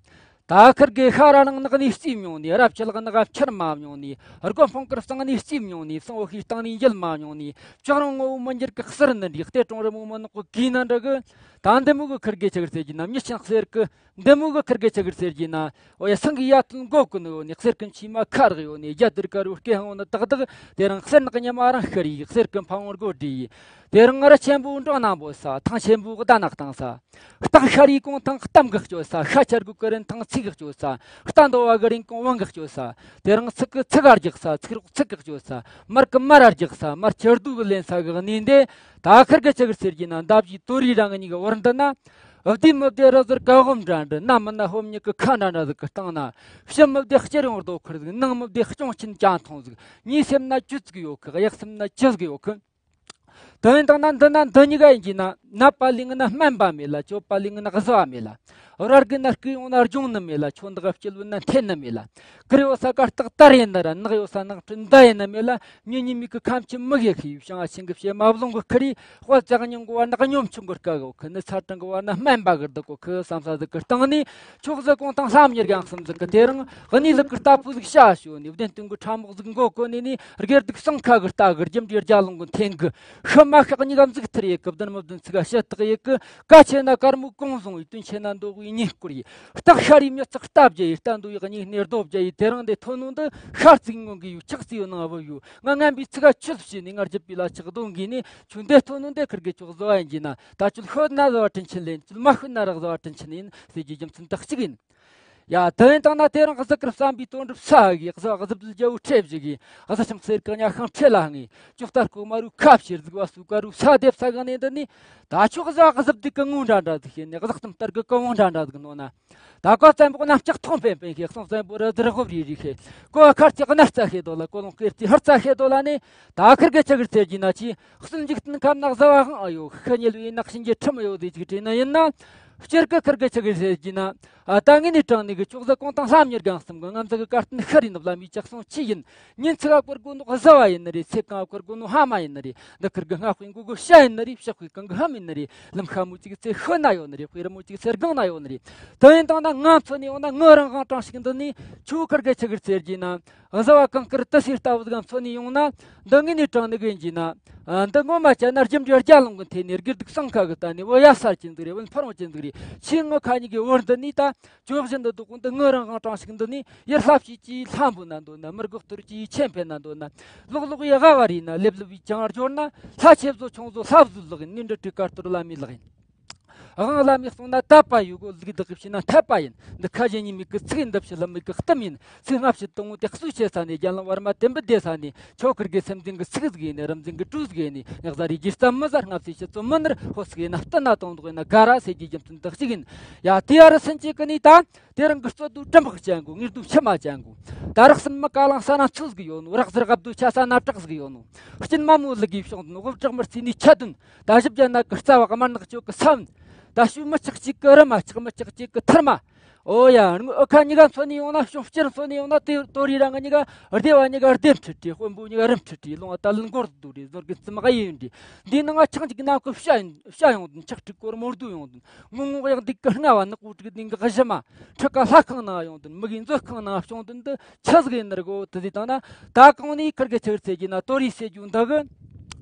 ད་ཁིར་གེ་ཤ་ར་ནང་ནག་ནས་རྩིས་མྱོང་ནས། རབ་ཅི་ལག་ནག་ཕྱིར་མ་མྱོང་ནས། སྒོ་འཕང་དཀར་སང་ནས་རྩིས་མྱོང་ནས། སང་འོ་ཤི་སྟེང་ནས་འགྱེལ་མ་མྱོང་ནས། ལྕགས་རོང་ངོ་བོ་མི་འགྱུར་གི་གསེར་ནི་འདྲ། གཏེར་གྲོང་རི་མོ་མི་ནག་གི་གོས་ནི་འདྲ་གི། ད་འདི་མོ་གི་ཁིར་གེ་ཆི་གི་ཟེར་རྒྱུ་ན། མྱི་ཆེན་གསེར་གི། འདི་མོ་གི་ཁིར་གེ་ཆི་གི་ཟེར་རྒྱུ་ན། འོ་ཡ། སེང་གེ་ཡ་ཐུན་མགོ་ཀུན་ཡོད་ནི། གསེར་གི་མཆིལ་མ་ཁ་རག་ཡོད་ནི། རྒྱ་དར་དཀར་བོ་སྐེ་ཧང་ནི་ཏག་ཏག། དེ་རིང་གསེར་ནག་ཉི་མ་རང་ཤར་ཡི། གསེར་གི་འཕང་བོ་སྒོ་བསྒྲིགས་ཡི། དེ་རིང་ང་ར་ཆེན་པོ་འབྲོང་ནག་འབོད་ས། ཐང་ཆེན་པོ་གདན་ནག་བཏང་ས། སྟག་ཤ་རའི་གོང་ཐང་གཏམ་གི་སྐྱོ་ས། ཤ་ཆར་གོ་གི་རིན་ཐང་ཚིག་གི་སྐྱོ་ས། རྟ་འདོ་བ་གི་རིན་གོང་དབང་གི་སྐྱོ་ས། དེ་རིང་ཚིག་གི་ཚིག་ག་རྒྱག་ས། ཚིག་རོགས་ཚིག་གི་སྐྱོ་ས། མར་གི་མར་ར་རྒྱག་ས། མར་ཆར་དུ་གི་ལེན་ས་གི་གནས་འདི། ད་ཁིར་གེ་ཆི་གི་ཟེར་རྒྱུ་ན། འདབ་བཞི་དོ་རི་རང་གི་གཉིས་གི་བར་འདི་ན། བདེ་མི་བདེ་རི་ཟུར་ཀ་འོམ་འདྲ་འདྲ། ན་མི་ན་ཧོམ་ཉི་གི་ཁ་འདྲ་འདྲ་ཟིག་གི་སྟེང་ན། ཕྱི་མི་བདེ་སྤྱིར་ཡོང་རྡོ་ཁུར་ཟིག། ནང་མི་བདེ་སྐྱོང་ཆེན་ཅང་ཐོང་ཟིག། ཉིས་སེམས་ན་ཅི་ཟིག་ཡོད་གི། གཡག་སེམས་ན་ཅི་ཟིག་ཡོད་གི། དོན་དག་ན་འདི་ན་འདི་གཉིས་ཀ་ཡིན་གྱི་ན། ནད་པ་ལས་ངན་ན་སྨན་པ་མེད་ལ། གྱོད་པ་ལས་ངན་ན་གཟུ་བ་མེད་ལ། ར་རྒན་ན་རྐུ་ཡོང་ན་སྦྱོང་ནི་མེད་ལ། ཆོ་འདག་སྐྱིད་བུ་ན་འཐེན་ནི་མེད་ལ། གུར་ཡོད་ས་གར་སྟེགས་དར་ཡིན་ནི་ར། ནག་ཡོད་ས་ནག་ཁྲི་མདའ་ཡིན་ནི་མེད་ལ། ཉིན་ཉི་མིག་གི་ཁམ་ཆུ་མི་གེ་ཁི། བྱང་ང་ཆེན་གི་བྱེ་མ་རླུང་གི་ཁུར་རི། དཔའ་ལྕགས་སྙིང་གི་བར་ན་སྙོམ་ཆུང་གི་དཀའ་གི་ཁི། ནི་ཚ་གྲང་གི་བར་ན་སྨན་པ་གི་བདག་གོ་ཁི་བསམ་ས་ཟིག་གི་སྟེང་ནས། ཕྱོགས་ཟིག་གོང་ཐང་ལྷམ་གཉེར་གང་གསུམ་ཟིག་གི། དེ་རིང་གནས་ལུགས་ཀྱི་རྟ་ཕོ་ཟིག་བྱ་ཞོ་ནས། བདེན་དོན་གྱི་ཁྲ་མོག་ཟིག་མགོ་གོན་ནས་ནི། དགེ་སྡིག་སྲང་ཁ་གི་རྟ་གི། རྒྱུ་འབྲས་རྒྱ་ལུང་གི་འཐེན་གི། ཤི་མ་ཤག་གཉིས་ཀ་མཛུག་ཐུར་ཡེ་གི། བདུན་མི་བདུན་ཚིག་ག་ཕྱི་བཏགས་ཡེ་གི། ཀ་ཆེ་ན་དཀར་མོ་གོང་བཟུང་ཡེ། དོན་ཆེ་ན་མདོ་དབུས་གཉིས་བསྐོར་ཡེ། སྟག་ཤ་རའི་མྱི་ཚག་རྟ་བརྒྱ་ཡེ། རྟ་འདོ་ཡེ་གཉིས་སྣེ་རྡོ་བརྒྱ་ཡེ། དེ་རིང་འདི་ཐོན་ནོ་འདི་ཤར་རྩིས་ངོ་གི་ཡུ། ཆག་རྩིས་ཡོད་ན་བུ་ཡུ། ང་ངན་པའི་ཚིག་ག་ཆུད་བྱས་ནས། ང་རྒྱུད་པའི་ལ་ཆགས་གདོང་གིས་ནས། ཁྱོད་འདི་ཐོན་ནོ་འདི་ཁིར་གེ་ཁྱོད་གཟུ་བ་ཡིན་གྱི་ན། ད་ཁྱོད་ཤོད་ན་གཟུ་བ་དྲིན་ཆེན་ལེན། ཁྱོད་མ་ཤོད་ན་ར་གཟུ་བ་དྲིན་ཆེན་ཡིན་ཟེར་རྒྱུའི་རྒྱུ་མཚན་དག་གཅིག་ཡིན། ཡ། དེ་ཡིན་དང་ན་དེ་རིང་གཟུ་གུར་བསམ་པའི་དོན་འགྲུབ་ས་གི། གཟུ་བ་གཟུ་བདུད་རྒྱལ་བོ་ཁྲེ་བཞི་གི། གཟུ་ཆང་གསེར་གི་ཉ་ཤིང་ཁྲེ་ལ་ངེ། ཅོག་ལྟར་ལྐོག་མ་རུ་ཁ་ཕྱིར་ཟིག་བ་སུ་ཀ་རུ་ས་དེབ་ས་ག་ནས་འདི་ནི། ད་ཆོག་གཟུ་བ་གཟུ་བདུད་གི་ངོ་འདྲ་འདྲ་ཟིག་ཤེས་ནས། གཟུ་གཏམ་ལྟར་གི་ཀི་བོང་འདྲ་འདྲ་ཟིག་ནོ་ན། ད་ཀོ་བཙན་པོ་གནམ་ལྕགས་ཐོང་པན་པན་ཤེས། གསུང་བཙན་པོ་རི་དར་ཧོབ་རི་རི་ཤེས། ཀོ་ཁར་ཙེ་གནར་རྩ་ཤེས་དོ་ལ། ཀོ་ལོང་ཀེར་ཙི་ཧར་རྩ་ཤེས་དོ་ལ་ནི། ད་ཁིར་གེ་ཆི་གི་ཟེར་རྒྱུ་ན། ཆི་གསོན་འཇིག་རྟེན་ཁམས་ན་གཟུ་བ་ཧང་ཨ་ཡོད། ཤི་ཉལ་བའི་ནགས་ཤིན་གྱི་ཁྲིམས་ཡོད་ཟེར་ཅིག་དྲིས་ན་ཡིན་ན། སྤྱིར་གི་ཁིར་གེ་ཆི་གི་ཟེར་རྒྱུ་ན། ཨ། ད་ངས་ནས་དྲང་ནས་གི་ཆོག་གཟུ་གོང་ཐང་ལྷམ་གཉེར་གང་གསུམ་གི། ང་ཚོ་གི་བཀའ་བསྟན་ཤི་རི་ནུབ་ལ་མི་ཅག་སོང་ཆི་ཡིན། ཉིན་ཚིག་ག་བཀུར་དགོ་ནོ་གཟུ་བ་ཡིན་ནི་རེད། ཚེ་གང་བཀུར་དགོ་ནོ་ཕ་མ་ཡིན་ནི་རེད། འདི་ཁིར་གི་སྔ་དཔེ་མགོ་གི་ཤ་ཡིན་ནི་རེད། ཕྱི་དཔེ་གང་གི་ཧམ་ཡིན་ནི་རེད། ལམ་ཤ་མོ་གཅིག་ཚེ་ཤོད་ན་ཡོད་ནི་རེད། དཔེ་རི་མོ་གཅིག་ཚེ་སྒང་ན་ཡོད་ནི་རེད། དེ་ཡིན་དང་ན་ང་མཚོན་ནས་ཡོང་ན། ངི་རང་དབང་དྲང་ཞིག་འདི་ནས་ཆུ་ཁིར་གེ་ཆི་གི་ཟེར་རྒྱུ་ན། གཟུ་བ་གང་དཀར་དུ་སེར་ལྟ་བུ་ཟིག་མཚོན་ནས་ཡོང་ན། འདི་ངས་ནས་དྲང་ནི་གི་ཡིན་གྱི་ན། ཨ། འདི་ངོ་མ་བྱས་ན་རྒྱུ་འབྲས་རྒྱ་ལུང་གི་འཐེན་ནས། དགེ་སྡིག་སྲང་ཁ་གི་ལྟ་ནས། བུ་ཡ་སར་ཅན་ཟིག་རེད། བུ་འཕར་བ་ཅན་ཟིག་རེད། ཆེས་ངོ་ཁ་གཉིས་ཀྱི་བར་འདི་ནས་ད་ཇོ་བཞིན་འདི་འདུག་གོ། འདི་ངི་རང་དབང་དྲང་ཞིག་འདི་ནས། ཡུལ་ལྷ་བྱེད་ཀྱི་ལྷ་འབོད་ན་འདོད་ན། མི་རྒོད་གཏོར་གྱི་ཆེན་འཕེན་ན་འདོད་ན། ལོག་ལོག་ཡི་ཝ་རི་ན། ལེབ་ལེབ་ཡི་ཅང་སྦྱོར་ན། ལྷ་ཆེ་བཟོ་ཆུང་བཟོ་ལྷ་བཟོ་ལག་ཡིན། ནི་འདྲི་དྲི་དཀར་གཏོར་བླ་མའི་ལག་ཡིན། དབང་བླ་མའི་གསུང་ན་དད་པ་ཡོད་གོ། ལུགས་བདག་གིས་བྱས་ན་འཐད་པ་ཡིན། འདི་ཁ་ཞེ་གཉིས་མེད་ཀྱི་ཚིག་ཡིན། འདི་ཕྱི་ལྷ་མོ་གི་གཏམ་ཡིན། ཚིག་སྔ་ཕྱི་དང་པོ་དེ་གསོས་བྱེད་ས་ནས། རྒྱལ་བློན་བར་མ་དེ་འབུད་དེ་ས་ནས། ཆོ་ཁིར་གི་སེམས་ཙམ་གི་ཚིག་ཟིག་ཡིན་ནས། རིམ་འཛིན་གི་གྲོས་ཟིག་ཡིན་ནས། ངག་ཟ་རི་རྒྱུ་རྩ་མི་ཟ། སྔ་ཕྱི་ཕྱི་ཚོ་མི་ནར། ཧོ་ཟིག་ཡིན་ན་བསྟུན་ན་དང་དུག་ཡིན་ན་ག་ར་ཟེར་རྒྱུའི་རྒྱུ་མཚན་འདི་གཅིག་ཡིན། ཡ། དེ་ཡ་རུ་སུན་ཅིག་གི་ནས་ད། དེ་རིང་གི་རྩོད་དུ་གྲི་འབག་ཅན་གོ། ངེར་དུ་ཕྱི་མ་ཅན་གོ། ད་རག་སྲིན་མི་ཀ་ལང་ས་ན་ཚུགས་ཟིག་ཡོད་ནོ། རག་ཟེར་གབ་དུ་ཆ་ས་ན་བྲག་ཟིག་ཡོད་ནོ། སྐྱིན་མ་མོ་ལུག་གིས་བྱུང་དོན། དབུ་བྲག་མི་རྩིས་ནས་ཆད་དོན། ད་ཞིབ་རྒྱ་ན་གི་རྩ་བ་དམར་ནག་ཅོག་གི་ས་བོན། ད་ཤུ་མི་ཆག་ཅིག་གི་རི་མ། ཆག་མི་ཆག་ཅིག་གི་ཐུར་མ། ཨོ་ཡ། ཨུ་ཁ་གཉིས་ཀ་མཚོན་ནས་ཡོང་ན། ཤོང་སྤྱིར་མཚོན་ནས་ཡོང་ན། དེ་དོ་རི་རང་གི་གཉིས་ཀ་སྡེ་བ་གཉིས་ཀ་སྡེ་ཁྲི་ཁྲི། དཔོན་པོ་གཉིས་ཀ་རིམ་ཁྲི་ཁྲི། ལུང་བ་ད་ལན་མགོར་དུ་རེད། ཟོར་གི་རྩིབ་མ་གཡས་ཡོད་འདྲི། འདིའི་ནང་ང་ཆང་གཅིག་ནམ་ཁུ་བྱ་ཡིན། བྱ་ཡོང་དོན། ཆག་ཁྲི་སྐོར་མོར་དུ་ཡོང་དོན། ངུ་ངུ་གཡག་འདི་གི་རྔ་བ་ནག་པོ་དྲུག་ལྡན་གི་གཞི་མ། ཁྲི་ཀ་ལྷ་ཁང་ནང་ཡོང་དོན། མི་གི་མཛོད་ཁང་ནང་བྱུང་དོན། འདི་ཆི་ཟིག་ཡིན་ནི་རེད་གོ། དེ་ཟིག་དང་ན་ད་གོང་ནས་ཁིར་གི་ཆི་ཟེར་རྒྱུ་ན། དོ་རི་ཟེར་རྒྱུ་འདི་གི།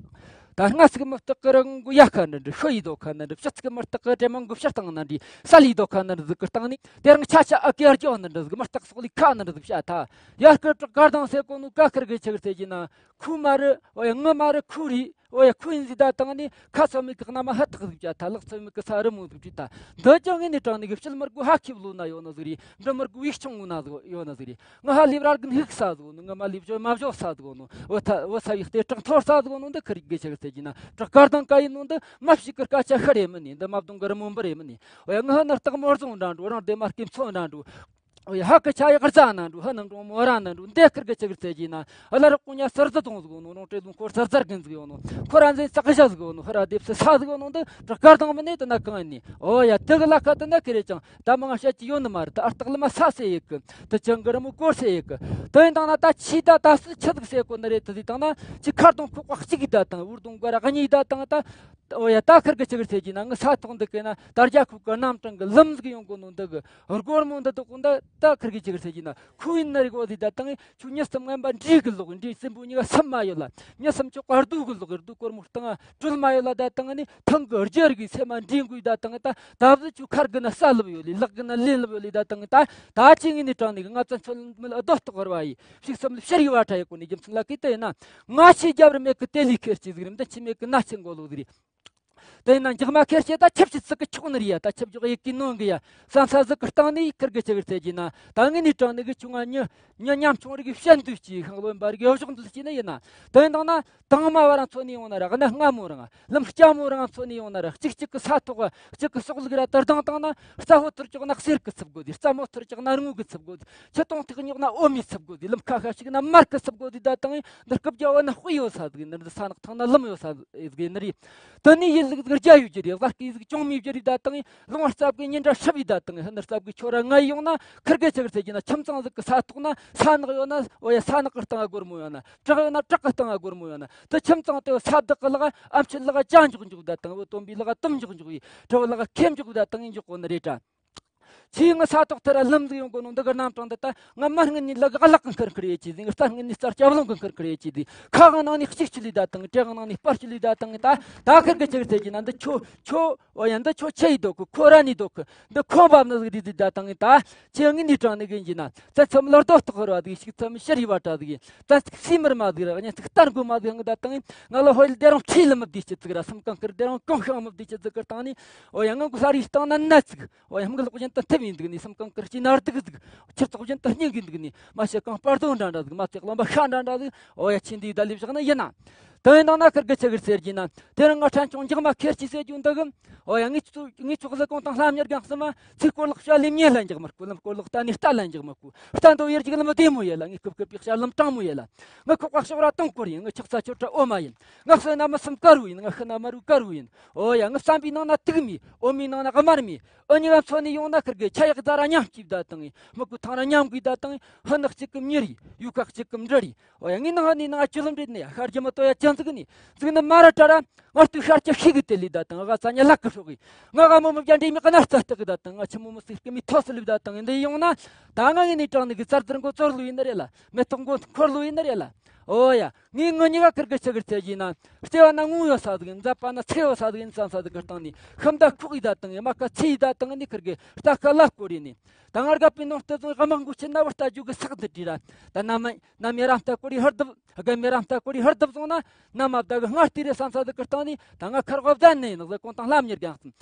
ད་སྔ་ཚིག་མི་རྟག་གི་རི་གུང་གི་ཡལ་ག་འདྲ་འདྲ། ཤི་ཡི་དོ་ཁ་འདྲ་འདྲ། ཕྱི་ཚིག་མི་རྟག་གི་དྲེད་མོང་གི་ཕྱིར་བཏང་འདྲ་འདྲ། སལ་ཡི་དོ་ཁ་འདྲ་འདྲ་ཟིག་གི་སྟེང་ནས། དེ་རིང་ཆ་ཆ་ཨ་ཀེ་རྒྱོ་འདྲ་འདྲ་ཟིག། མི་རྟག་སོག་ལེ་ཁ་འདྲ་འདྲ་ཟིག་བཤད་ཐལ། ཡར་སྐད་བྲག་དཀར་ལྡང་ཟེར་གོ་ནོ་ག་ཁིར་གི་ཆི་གི་ཟེར་གྱི་ན། ཁུ་མ་རེད། ཨོ་ཡ། ངུ་མ་རེད། ཁུ་རེད། ཨོ་ཡ། ཁུ་ཡིན་ཟིག་ད་བཏང་ནས། ཁ་ཚོད་མེད་གི་གནའ་མ་ཧུ་ཐག་ཟིག་བྱ་ཐལ། ལག་ཚོད་མེད་གི་ས་རི་མོ་ཟིག་བྲིས་ཐལ། འདི་ཅང་ངས་ནས་དྲང་ནས་གི་ཕྱིར་མི་དགོས། ཧ་ཁེབས་ལོ་ན་ཡོད་ནི་ཟིག་རེད། འདི་མི་དགོས། ཡིག་ཆུང་ངུ་ན་ཟིག་ཡོད་ནི་ཟིག་རེད། ང་ཧ་ལས་ར་གི་ཧིག་ས་ཟིག་ནོ། ང་མ་ལས་བྱོས་མ་བྱོས་ས་ཟིག་ནོ། འོ་ཐ་འོ་ས་བི་སྟེ་དྲག་འཐོར་ས་ཟིག་ནོ། འདི་ཁིར་གི་ཆི་གི་ཟེར་གྱི་ན། བྲག་དཀར་ལྡང་ག་ཡིན་ནོ། འདི་མ་ཕྱི་གི་སྐད་ཆ་ཤི་རེ་མིན་ནི། འདི་མ་བརྡུང་གི་རི་མོ་འབུར་རེ་མིན་ནི། འོ་ཡ། ང་ཧ་ནི་སྟག་མོ་རྫོང་འདྲ་འགྲོ། རང་སྡེ་མ་སྐེམ་ཚོ་འདྲ་འགྲོ། འོ་ཡ། ཧ་གི་ཆ་ཡག་རྩ་ན་འགྲོ། ཧ་ནང་འགྲོ་མོ་ར་ན་འགྲོ། འདི་ཁིར་གི་ཆི་གི་ཟེར་གྱི་ན། ཨ་ལ་རི་ཀུང་ཉ་སར་ཟི་དོང་ཟིག་ནོ། རོང་ཏྲེ་ལུང་འཁོར་སར་ཟར་གིན་ཟིག་ཡོད་ནོ། ཁོ་ར་འཛིན་ཙག་ཞ་ཟིག་ཡོད་ནོ། ཧ་ར་སྡེབ་སི་ས་ཟིག་ཡོད་ནོ། འདི་བྲག་དཀར་ལྡང་མིན་ནི་དེ་ན་གང་ཡིན་ནི། འོ་ཡ། དེ་གི་ལ་ཁ་དེ་ན་ཁེ་རེ་ཅང་ད་མང་ང་བཤད་ཀྱི་ཡོད་ནི་མ་རེད། ད་ཨར་སྟག་ལི་མ་ས་ཟེར་ཡེ་གི། དེ་ཅང་གི་རི་མོ་སྐོར་ཟེར་ཡེ་གི། དེ་ཡིན་དང་ན་ད་ཆི་ད་ད་སུ་ཆི་ཟིག་ཟེར་གོ་ནི་རེད། དེ་ཟིག་དང་ན་ཆི་ཁར་དོང་ཁུག་ཀ་གཅིག་གི་ད་དང་། འུར་དོང་ག་ར་གཉིས་ད་དང་ད། འོ་ཡ། ད་ཁིར་གི་ཆི་གི་ཟེར་གྱི་ན། ངི་ས་ཐོག་འདི་གི་ན་ད་རྒྱ་ཁུག་གི་རྣམ་གྲངས་གི་ལམ་ཟིག་ཡོང་གོ་ནོ་འདི་གི། སྒོར་མོ་འདི་དག་གོ་འདི་ད་ཁིར་གི་ཆི་གི་ཟེར་གྱི་ན། ཁུ་ཡིན་ནི་རིག་འོ་ཟིག་ད་དང་། ཁྱོད་མྱི་གསུམ་ངན་པ་འདྲིས་གི་ལོག། འདྲིས་སྲིན་པོ་གཉིས་ཀ་སུམ་མ་ཡོད་ལ། མྱི་གསུམ་ཁྱོད་ཀ་རྡུ་གི་ལོག། རྡུ་སྒོར་མོ་སྟེང་ང་གྲོལ་མ་ཡོད་ལ། ད་དང་ནི་ཐང་གི་རྒྱུ་རིག་གི་སེམས་མ་འདྲིས་འགུལ་ད་དང་ད། ད་བཟི་ཁྱོད་ཁར་གི་ན་ས་ལུབ་ཡོད་ལི། ལག་གི་ན་ལེན་ལུབ་ཡོད་ལི། ད་དང་ད་ད་ཅི་ངི་ནི་དྲང་ནི་གི། ང་ཙན་ཚོད་མི་ལ་རྡོ་སྟོག་བར་བ་ཡི། ཕྱུགས་སམ་ལ་ཕྱིར་ཡི་བ་ཁྲ་ཡི་གོ་ནི་རྒྱུ་མཚན་ལ་ཀི་དེ་ཡིན་ན། ང་ཆི་རྒྱབ་རི་མེད་གི་དེ་ལི་ཁེར་སྐྱེས་ཟིག་རེད། འདི་ཆི་མེད་གི་ན་ཆེན་གོ་ལོ་ཟིག་རེད། དེ་ན་འཇག་མ་ཁེར་སྐྱེས་ད་ཆབ་ཆི་ཚིག་གི་ཆོག་ནི་རེད་ཡ། ད་ཆབ་འཇོག་ཡེ་གི་ནོན་གི་ཡ་བསམ་ས་ཟིག་གི་སྟེང་ནས་ཁིར་གི་ཆི་གི་ཟེར་གྱི་ན། ད་ངི་ནི་དྲང་ནི་གི་ཆུང་ང་ཉི་ཉི་ཉམ་ཆུང་རིག་གི་བཤད་འདུག་ཅི། ཤིང་ལོན་པ་རིག་གི་གཞོགས་འདུག་ཅི་ནི་ཡིན་ན། དེ་ཡིན་དང་ན། དང་མ་བ་རང་ཚོ་ནས་ཡོང་ན་ར། གནའ་སྔ་མོ་རང་ལམ་སྐྱ་མོ་རང་ཚོ་ནས་ཡོང་ན་ར། གཅིག་གཅིག་གི་ས་ཐོག་གཅིག་གི་སོག་ལུག་ར་དར་དང་བཏང་ན། རྩྭ་ཕོ་ཐུར་ཅོག་ན་གསེར་གི་ཚུབ་དགོས་དེ། རྩྭ་མོ་ཐུར་ཅོག་ན་དངུལ་གི་ཚུབ་དགོས་དེ། ཆུ་དོང་ཐིག་ཉོག་ན་འོ་མའི་ཚུབ་དགོས་དེ། ལམ་ཁ་ཤ་ཞིག་ན་མར་གི་ཚུབ་དགོས་དེ། ད་དང་འདི་རྐུབ་རྒྱ་བ་ན་དཔེ་ཡོད་ས་ཟིག་ཡིན། འདི་ས་ནག་ཐང་ན་ལམ་ཡོད་ས་ཟིག་ཡིན་ནི་རེད། དེ་ནས་ཡིན་ལུགས་ཟིག་རྒྱ་ཡོད་རྒྱུ་རེད། བཟའ་སྐད་ཟིག་ཅུང་མེད་རྒྱུ་རེད། ད་དང་ལུང་བ་རྩ་བའི་ཉིན་འདྲ་ཧྲིབ་ཡི། ད་དང་ཧི་ནི་རྩ་བའི་ཁྱོ་ར་ང་ཡི་ཡོང་ན། ཁིར་གེ་ཆི་གི་ཟེར་གྱི་ན། ཁྱིམ་ཚང་ཟིག་གི་ས་ཐོག་ན་ས་ནག་ཡོད་ན། འོ་ཡ། ས་ནག་གི་སྟེང་ང་སྒོར་མོ་ཡོད་ན། བྲག་ཡོད་ན་བྲག་གི་སྟེང་ང་སྒོར་མོ་ཡོད་ན། དེ་ཁྱིམ་ཚང་དེ་ས་བདག་གི་ལག་ཨམ་ཆི་ལག་ཅ་འཇོག་འཇོག་ད་དང་། བུ་སྟོན་པའི་ལག་དུམ་འཇོག་འཇོག་ཡི། གྲི་བུ་ལག་ཁེམ་འཇོག་ད་དང་ཡིན་འཇོག་གོ་ནི་རེད་དྲ། ཆི་ང་ས་ཐོག་ཐེར་ལམ་ཟིག་ཡོང་གོ་ནོ་འདི་གི་རྣམ་གྲངས་འདི་ད། ང་མ་སྔུན་ནས་ལག་ག་ལག་གི་འཁུར་འཁུར་ཡེ་ཅི་ཟིག་རྟ་སྔུན་ནས་རྩར་སྐྱབས་ལོང་གི་འཁུར་འཁུར་ཡེ་ཅི་ཟིག་ཁ་གི་ནང་ནས་གཅིག་ཆུ་ལི་ད་དང་། དྲེ་གི་ནང་ནས་སྤར་ཆུ་ལི་ད་དང་། ད་ད་ཁིར་གི་ཆི་གི་ཟེར་གྱི་ན། འདི་ཁྱོ་ཁྱོ། འོ་ཡ། འདི་ཁྱོ་ཆི་ཡི་དོ་གི། ཁོ་ར་ནི་དོ་གི། འདི་ཁོ་བབ་ནི་ཟིག་རེད་ཟིག་ད་དང་། ད་ཆི་ངི་ནི་དྲང་ནི་གི་ཡིན་གྱི་ན། ཙ་ཚོམ་ལར་རྡོ་སྟག་ར་ཟིག་ཤིག་ཚོམ་ཤར་ཡི་བ་ཏྲ་ཟིག་ཡིན། ཙ་ཚིག་སི་མར་མ་ཟིག་ར། གཉན་ཚིག་སྟར་མགོ་མ་ཟིག་ཡང་ད་དང་། ང་ལ་ཧོལ་སྡེ་རང་ཁྲིད་ལ་མི་བདེ་ཆི་ཟིག་ར། སེམས་གང་ཁིར་སྡེ་རང་གང་ཤང་མི་བདེ་ཆི་ཟིག་གི་སྟེང་ནས། འོ་ཡ། ང་གུ་ས་རི་སྟེང་ན་ན་ཟིག་འོ་ཡ། མིག་ལོག་བཞིན་དུ་ཐིབ་ཡིན་འདུག་ནི། སེམས་གང་དཀར་གྱི་ནར་འདུག་ཟིག་ཁྱི་ཚོགས་བཞིན་དུ་སྙིང་གི་འདུག་ནི། མ་ཤེས་གང་སྤར་དོ་འདྲ་འདྲ་ཟིག་མ་ཚེག་ལམ་པ་ཤ་འདྲ་འདྲ་ཟིག་འོ་ཡ། ཆི་འདི་ད་ལི་བཞག་ན་ཡིན་ན། དེ་ཡིན་དང་ན་ཁིར་གི་ཆི་གི་ཟེར་གྱི་ན། དེ་རིང་ང་ཕྲན་ཆུང་འཇག་མ་ཁེར་ཆི་ཟེར་རྒྱུ་འདུག་གི། འོ་ཡ། ངས་ཚོ་ངས་ཚོགས་ལ་གོང་དང་ལྷམ་གཉེར་གང་སྲིད་མ། ཚིག་སྐོར་ལག་བཤད་ལེ་མྱེ་ལ་འཇག་མ་སྐུ། ལམ་སྐོར་ལག་ལྟ་ནི་རྟ་ལ་འཇག་མ་སྐུ། རྟ་འདོ་ཡེར་གྱི་ལམ་བདེ་མོ་ཡེ་ལ། ངས་སྐུ་སྐུ་པའི་བཤད་ལམ་དྲང་མོ་ཡེ་ལ། ང་ཁོག་པ་ཤོག་ར་དུང་སྐོར་ཡིན། ང་ཆག་ས་ཆོ་ཁྲ་འོ་མ་ཡིན། ང་བསོད་ན་མི་སེམས་དཀར་བོ་ཡིན། ང་ཤི་ན་མ་རུ་དཀར་བོ་ཡིན། འོ་ཡ། ང་བསམ་པའི་ནང་ན་དུག་མེད། འོ་མའི་ནང་ན་དམར་མེད། འུ་གཉིས་ཀ་མཚོན་ནས་ཡོང་ན་ཁིར་གི་ཆ་ཡག་རྫ་ར་མཉམ་སྐྱིད་ད་དང་ཡིན། མི་ཀུ་ཐང་ར་མཉམ་གུས་ད་དང་ཡིན། ཧི་ནག་གཅིག་གི་མྱི་རེད། ཡུ་ཁ་གཅིག་གི་འབྲུ་རེད། འོ་ཡ། ངའི་ནང་ནས་ནང་ཅི་ལམ་རེད་ནི་ཡ། ཤར་རྒྱུ་མི་ཏོ་ཡ་ཅན་ཟིག་ནི་ཟིག་ནི་མ་ར་ཏྲ་ར། ང་ལྟོས་ཤར་གྱི་ཤིག་གི་དེ་ལི་ད་དང་། ང་ཚ་ཉ་ལག་གི་ཧྲོག་གི། ང་ག་མོ་མི་བརྒྱ་འདྲེ་མི་ཀ་ན་རྩ་སྟག་གི་ད་དང་། ང་ཆི་མོ་མི་སིག་གི་མི་ཐོ་སི་ལི་ད་དང་། འདི་ཡོང་ན་ད་ང་ངའི་ནི་དྲང་ནི་གི་ཙར་ཙར་མགོ་ཙོར་ལུ་ཡིན་ནི་རེད་ལ། མེ་ཏོག་མགོ་འཁོར་ལུ་ཡིན་ནི་རེད་ལ། འོ་ཡ། ངའི་ངུ་གཉིས་ཀ་ཁིར་གི་ཆི་གི་ཚེ་ཡིན་ན། ལྟེ་བ་ན་ངུ་ཡོད་ས་ཟིག་ཡིན། མཛད་པ་ན་ཚེ་ཡོད་ས་ཟིག་ཡིན་བསམ་ས་ཟིག་གི་སྟེང་ནས། ཤིན་ཏུ་ཁུག་ཡི་ད་དང་ཡིན། མ་ཁ་ཚེ་ཡི་ད་དང་ནི་ཁིར་གི་རྟ་ཁ་ལ་སྐོར་ཡིན་ནི། ད་ང་རྒད་པོའི་ནང་དུ་བཟུང་དམག་འགུལ་ཆེན་ན་བར་ལྟ་རྒྱུ་གི་སག་འདི་བྲིས་ར། ད་ན་མ་ན་མེ་རང་ལྟ་སྐོར་ཡི་ཧར་དུ། རྒན་མེ་རང་ལྟ་སྐོར་ཡི་ཧར་དུ་བཟུང་ན། ན་མ་བདག་གི་སྔར་ལྟས་རེད་བསམ་ས་ཟིག་གི་སྟེང་ནས། ད་ང་ཁར་བབ་ད་ནས་ཡིན་ཟིག་གོང་དང་ལྷམ་གཉེར་གང་སྲིད།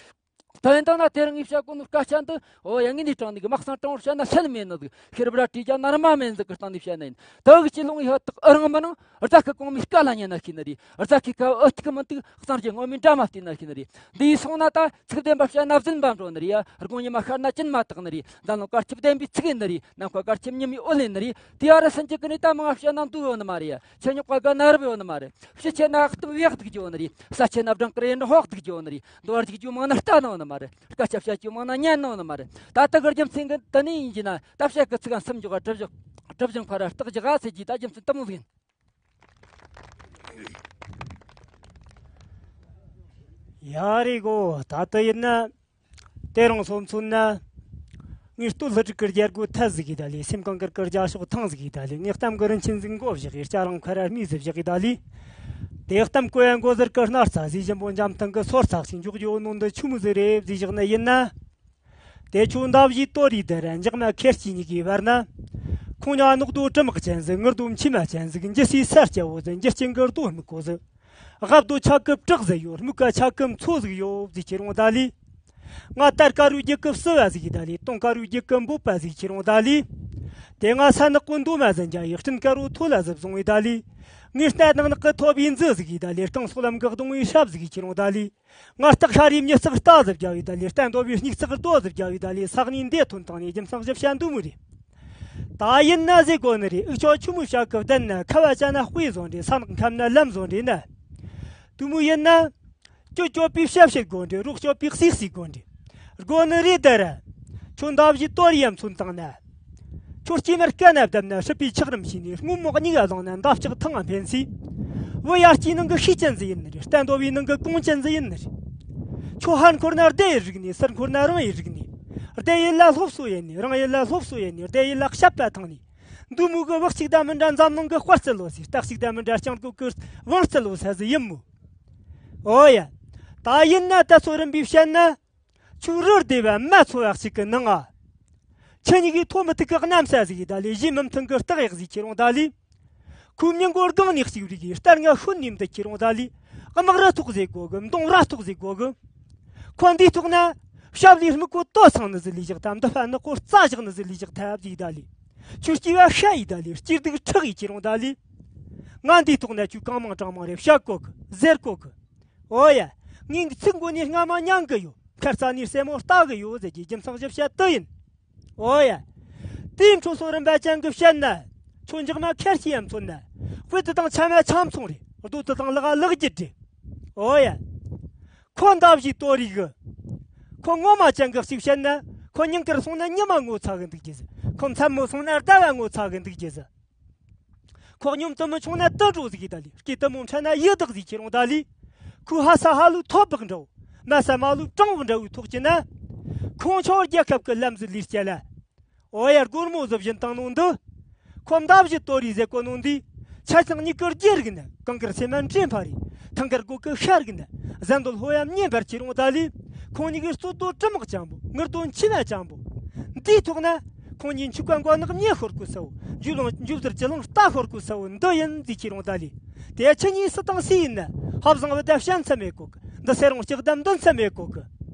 ད་ཡིན་དང་ན་དེ་རིང་ངས་བཤད་གོ་ནོ་སྐད་ཆ་འདི། འོ་ཡ། ངས་ནི་དྲང་ནི་གི་མ་གསང་དྲང་བོར་བཤད་ན་སེལ་མེད་ནི་ཟིག་ཤེར་བ་ར་བྲིས་རྒྱ་ནར་མ་མེད་ཟིག་གི་སྟེང་ནས་བཤད་ན་ཡིན། ད་གི་ཅི་ལུང་ཡི་ཧ་ཐག་ཨ་རང་མི་ནང་། རྫ་ཁ་གོང་མའི་སྐད་ལ་ཉན་ན་ཤེས་ནི་རེད། རྫ་ཁའི་ཁ་ཨུ་ཐུག་མི་འདུག་གཙང་རྒྱུ་ངོ་མའི་འདྲ་མ་བལྟས་ན་ཤེས་ནི་རེད། འདི་ཡིས་སོང་ན་ད་ཚིག་བདེན་པ་བཤད་ན་བཟིན་པ་འགྲོ་ནི་རེད་ཡ། དགུང་ཉི་མ་ཤར་ན་གཅིན་མ་དག་ནི་རེད། འཛམ་གླིང་སྐར་ཆུབ་བདེན་པའི་ཚིག་ཡིན་ནི་རེད། ནམ་མཁའ་སྐར་ཆུབ་ཉི་མའི་འོད་ལེན་ནི་རེད། དེ་ཨ་རི་སུན་གྱི་ཀི་ནི་ད་མང་བཤད་ན་འདུག་ཡོད་ནི་མ་རེད། ཆེ་ཉོག་པ་ག་ན་རབ་ཡོད་ནི་མ་རེད། ཕྱི་ཆེ་ན་ཨག་ཏུ་བེག་སྡིག་རྒྱུ་ཡོད་ནི་རེད། ས་ཆེ་ན་བྲང་ཀི་རེ་ན་ཧོག་སྡིག་རྒྱུ་ཡོད་ནི་རེད། འདུ་བར་སྡིག་རྒྱུ་མང་ན་ལྟ་ནོ་ནི་མ་རེད། སྐད་ཆ་བཤད་རྒྱུ་མང་ན་ཉན་ནོ་ནི་མ་རེད། ད་ལྟ་གི་རྒྱུ་མཚན་གི་དེ་ནི་ཡིན་གྱི་ན། ད་བཤད་གི་ཚིག་ག་སུམ་འཇོག་ག་གྲུབ་བཞག་གྲུབ་བཞག་ཕ་ར་རྟགས་འཇོག་ག་ཟེར་གྱི། ད་རྒྱུ་མཚན་དེ་མོ་ཟིག་ཡིན། ཡ་རེ་གོ། ད་ལྟ་ཡིན་ན། དེ་རིང་སོ་མཚོན་ན། ངའི་སྟོད་ལྷུ་དྲུག་གི་རྒྱལ་སྒོ་ཐལ་ཟིག་གི་ད་ལི། སེམས་གངས་དཀར་གི་རྒྱ་ཤོག་ཐང་ཟིག་གི་ད་ལི། ངའི་གཏམ་གི་རིན་ཆེན་ཟིག་མགོ་བཞག་གི། སྐྱ་རང་ཁ་ར་མི་ཟིག་བཞག་གི་ད་ལི། དེ་གཏམ་གོ་ཡ་མགོ་ཟུར་གི་སྣར་ཚ་ཟིག་གཞན་པོ་འཇམ་ཐང་གི་སོར་ཚ་ཞིག་འཇོག་རྒྱུ་ནོ་འདི་ཆུ་མོ་ཟིག་རེད་ཟིག་བཞག་ནི་ཡིན་ན། དེ་ཆུ་འདབ་བཞི་དོ་རི་དེ་ར་འཇག་མ་ཁེར་སྐྱེས་གཉིས་ཀའི་བར་ན། ཁོང་ཉ་ནག་རྡོ་གྲི་དམག་ཅན་ཟིག་ངུར་རྡོ་མཆི་མ་ཅན་ཟིག་འཇི་སའི་ས་སྐྱ་བོ་ཟིག་འཇི་སྐྱེ་གི་རྡོ་སྨུག་གོ་ཟིག་ལག་རྡོ་ཆག་གི་བྲག་ཟིག་ཡོད། སྨུག་ཀ་ཆག་གི་མཚོ་ཟིག་ཡོད་ཟིག་ཁྱེར་འོང་ད་ལི། ང་དར་དཀར་རུ་རྒྱལ་ཁབ་སྲིད་པ་ཟིག་ཡིན་ད་ལི། དུང་དཀར་རུ་རྒྱལ་ཁབ་འབོད་པ་ཟིག་ཁྱེར་འོང་ད་ལི། དེ་ང་ས་ནག་གོ་འདུག་མ་ཟིན་རྒྱ་ཡིག་སྤྲིན་དཀར་རུ་ཐོ་ལ་ཟིག་བཟུང་བའི་ད་ལི། ངའི་རྟ་ནག་ནག་གི་ཐོ་བའི་མཛུ་ཟིག་ཡིན་ད་ལི། རྐང་སོག་ལམ་གི་གདོང་བའི་ཧྲབ་ཟིག་ཁྱེར་འོང་ད་ལི། ང་སྟག་ཤ་རའི་མྱི་ཚག་རྟ་ཟིག་རྒྱ་བའི་ད་ལི། རྟ་འདོ་བའི་སྙིགས་ཚག་རྡོ་ཟིག་རྒྱ་བའི་ད་ལི། ས་གནས་འདི་ཐོན་དང་ནས་རྒྱུ་མཚང་ཞིབ་བཤད་འདུག་མོ་རེད། ད་ཡིན་ན་ཟེར་གོ་ནི་རེད། འུ་ཅོ་ཆུ་མོ་བྱ་གི་བདེན་ན་ཁ་བ་ཅན་ན་དཔེ་བཟོ་འདྲེ། ས་ནག་ཁམས་ན་ལམ་བཟོ་འདྲེ་ན། དུ་མོ་ཡིན་ན། ཁྱོད་སྐྱོབ་པའི་ཞབས་ཕྱི་དགོ་འདྲེ། རོགས་སྐྱོབ་པའི་སིག་སིག་དགོ་འདྲེ། དགོ་ནི་རེད་ད་ར། ཁྱོད་འདབ་བཞི་དོ་རི་ཡ་མཚོན་བཏང་ན། ཁྱོད་སྐྱེས་མར་སྐ་ན་བསྡམས་ན་སྲིད་པའི་ཆགས་རིམ་ཤེས་ནས་སྔོན་མོ་གཉིས་ཀ་བླངས་ན་འདབ་ཆགས་ཐང་ང་འཕེན་སི། བུ་ཡར་སྐྱེས་ནང་གི་ཤེས་ཅན་ཟིག་ཡིན་ནི་རེད། རྟ་འདོ་བའི་ནང་གི་གོང་ཅན་ཟིག་ཡིན་ནི་རེད། ཁྱོད་ཧར་འཁོར་ན་སྡེ་ཡི་རིག་ནས། ཚུར་འཁོར་ན་རང་ཡི་རིག་ནས། སྡེ་ཡི་ལ་སློབ་གསོ་ཡིན་ནས། རང་ཡི་ལ་སློབ་གསོ་ཡིན་ནས། སྡེ་ཡི་ལ་བཤད་པ་ཐང་ནས། འདུ་མོ་གི་བག་ཅིག་ད་མི་འདྲ་འཛམ་གླིང་གི་དཔལ་རྩི་ལོ་ཟེར། སྟག་ཅིག་ད་མི་འདྲ་སྤྱང་ཀོ་གི་བང་རྩི་ལོ་ས་ཟིག་ཡིན་མོ། ཨོ་ཡ། ད་ཡིན་ན་ད་ཚོ་རིམ་པས་བཤད་ན། ཆུ་རུར་སྡེ་བ་མ་ཚོ་བ་ཞིག་གི་ནང་ང་། ཁྱེད་གཉིས་ཀྱིས་ཐོ་མི་ཐུག་གི་གནམ་ས་ཟིག་ཡིན་ད་ལི། གཞས་མི་མཐུན་གི་སྟག་ཡག་ཟིག་ཁྱེར་འོང་ད་ལི། ཁོའི་མྱི་མགོ་སྒང་ནས་གཅིག་རིག་གི་སྟར་ང་ཤོད་ནས་འདི་ཁྱེར་འོང་ད་ལི། དམག་ར་ཐོག་ཟེ་གོ་གི། མདུང་ར་ཐོག་ཟེ་གོ་གི། ཁོ་འདིའི་ཐོག་ན། ཞབས་ལས་སྨུག་གོ་ཏོ་ཚང་ནི་ཟི་ལི་བཞག་ཐབས། འདི་ཕ་ནི་ཁོ་རྩ་བཞག་ནི་ཟི་ལི་བཞག་ཐབས་ཟིག་ད་ལི། ཆུ་སྐྱེས་བ་ཤ་ཡི་ད་ལི། སྐྱིད་སྡུག་ཁྲག་ཡི་ཁྱེར་འོང་ད་ལི། ང་འདིའི་ཐོག་ན་ཆུ་གང་མང་གྲངས་མང་རེ་བཤད་གོ་གི། ཟེར་གོ་གི། ཨོ་ཡ། ངའི་ཚིག་མགོ་ནས་རྔ་མ་མྱང་གི་ཡོད། ཁ་རྩ་ནས་སེན་མོ་ལྟ་གི་ཡོད་ཟེར་གྱི་རྒྱུ་མཚན་ཞིབ་བཤད་དུ་ཡིན། ཨོ་ཡ། དེའི་འཕྲོ་སོ་རིམ་པ་ཅན་གྱི་བཤད་ན། ཁྱོད་འཇག་མ་ཁ་ཤས་ཡ་མཚོན་ན། དཔེ་དེ་དང་ཆ་མ་ཆ་མཚུངས་རེད། རྡོ་དེ་དང་ལག་ལག་རྒྱུ་རེད། ཨོ་ཡ། ཁོ་འདབ་བཞི་དོ་རིག་གི། ཁོ་ངོ་མ་ཅན་གྱི་ཞིག་བཤད་ན། ཁོ་ཉིན་དཀར་སོང་ན་ཉི་མ་ངོ་ཚ་གི་འདུག་རྒྱུ་ཟེར། ཁོ་མཚན་མོ་སོང་ན་ཟླ་བ་ངོ་ཚ་གི་འདུག་རྒྱུ་ཟེར། ཁོ་སྙོམ་དུ་མི་ཆུང་ན་དུད་འགྲོ་ཟིག་ཡིན་ད་ལི། སྐེ་དུ་མོ་འཕྲད་ན་ཡི་དྭགས་ཟིག་ཁྱེར་འོང་ད་ལི། ཁོའི་ཕ་ས་ཕ་ལུའི་ཐོ་བག་འདྲ་བོ། མ་ས་མ་ལུའི་སྤྲང་བོ་འདྲ་བོའི་ཐོག་གི་ན། ཁོང་ཆོ་རྒྱལ་ཁབ་ཀྱི་ལམ་ཟིག་ལུས་སྐྱེལ་ལ། ཨོ་ཡ། སྒོར་མོ་ཟིག་བཞིན་བཏང་ནོ་འདི། ཁོ་མདའ་བཞི་དོ་རི་ཟེར་གོ་ནོ་འདི། ཆ་ཚང་གཉིས་ཀར་རྒྱལ་རིག་ན་གང་གར་སེམས་མ་འདྲེན་པ་རེད། ཐང་དཀར་སྒོ་ཀི་ཤར་གི་ན། ཟན་དོ་ལྷོ་ཡ་མཉེན་པར་ཁྱེར་འོང་ད་ལི། ཁོང་གཉིས་ཀའི་རྩོད་དོ་གྲི་དམག་ཅན་པོ། ངུར་དོ་མཆི་མ་ཅན་པོ། འདིའི་ཐོག་ན། ཁོང་གཉིས་འཆུག་ག་མགོ་ནག་མྱི་ཤོར་གོ་ས་བོ། འཇུ་ལང་འཇུ་དར་ཅི་ལང་རྟ་ཤོར་གོ་ས་བོ་འདི་ཡིན་ཟིག་ཁྱེར་འོང་ད་ལི། དེ་ཆི་གཉིས་སུ་དང་སུ་ཡིན་ན། ཧབ་བཟང་བུ་ད་བཤད་མཚམས་མེད་གོ་གི། འདི་སེ་རོང་ལྕགས་ད་འདོན་མཚམས་མེད་གོ་གི།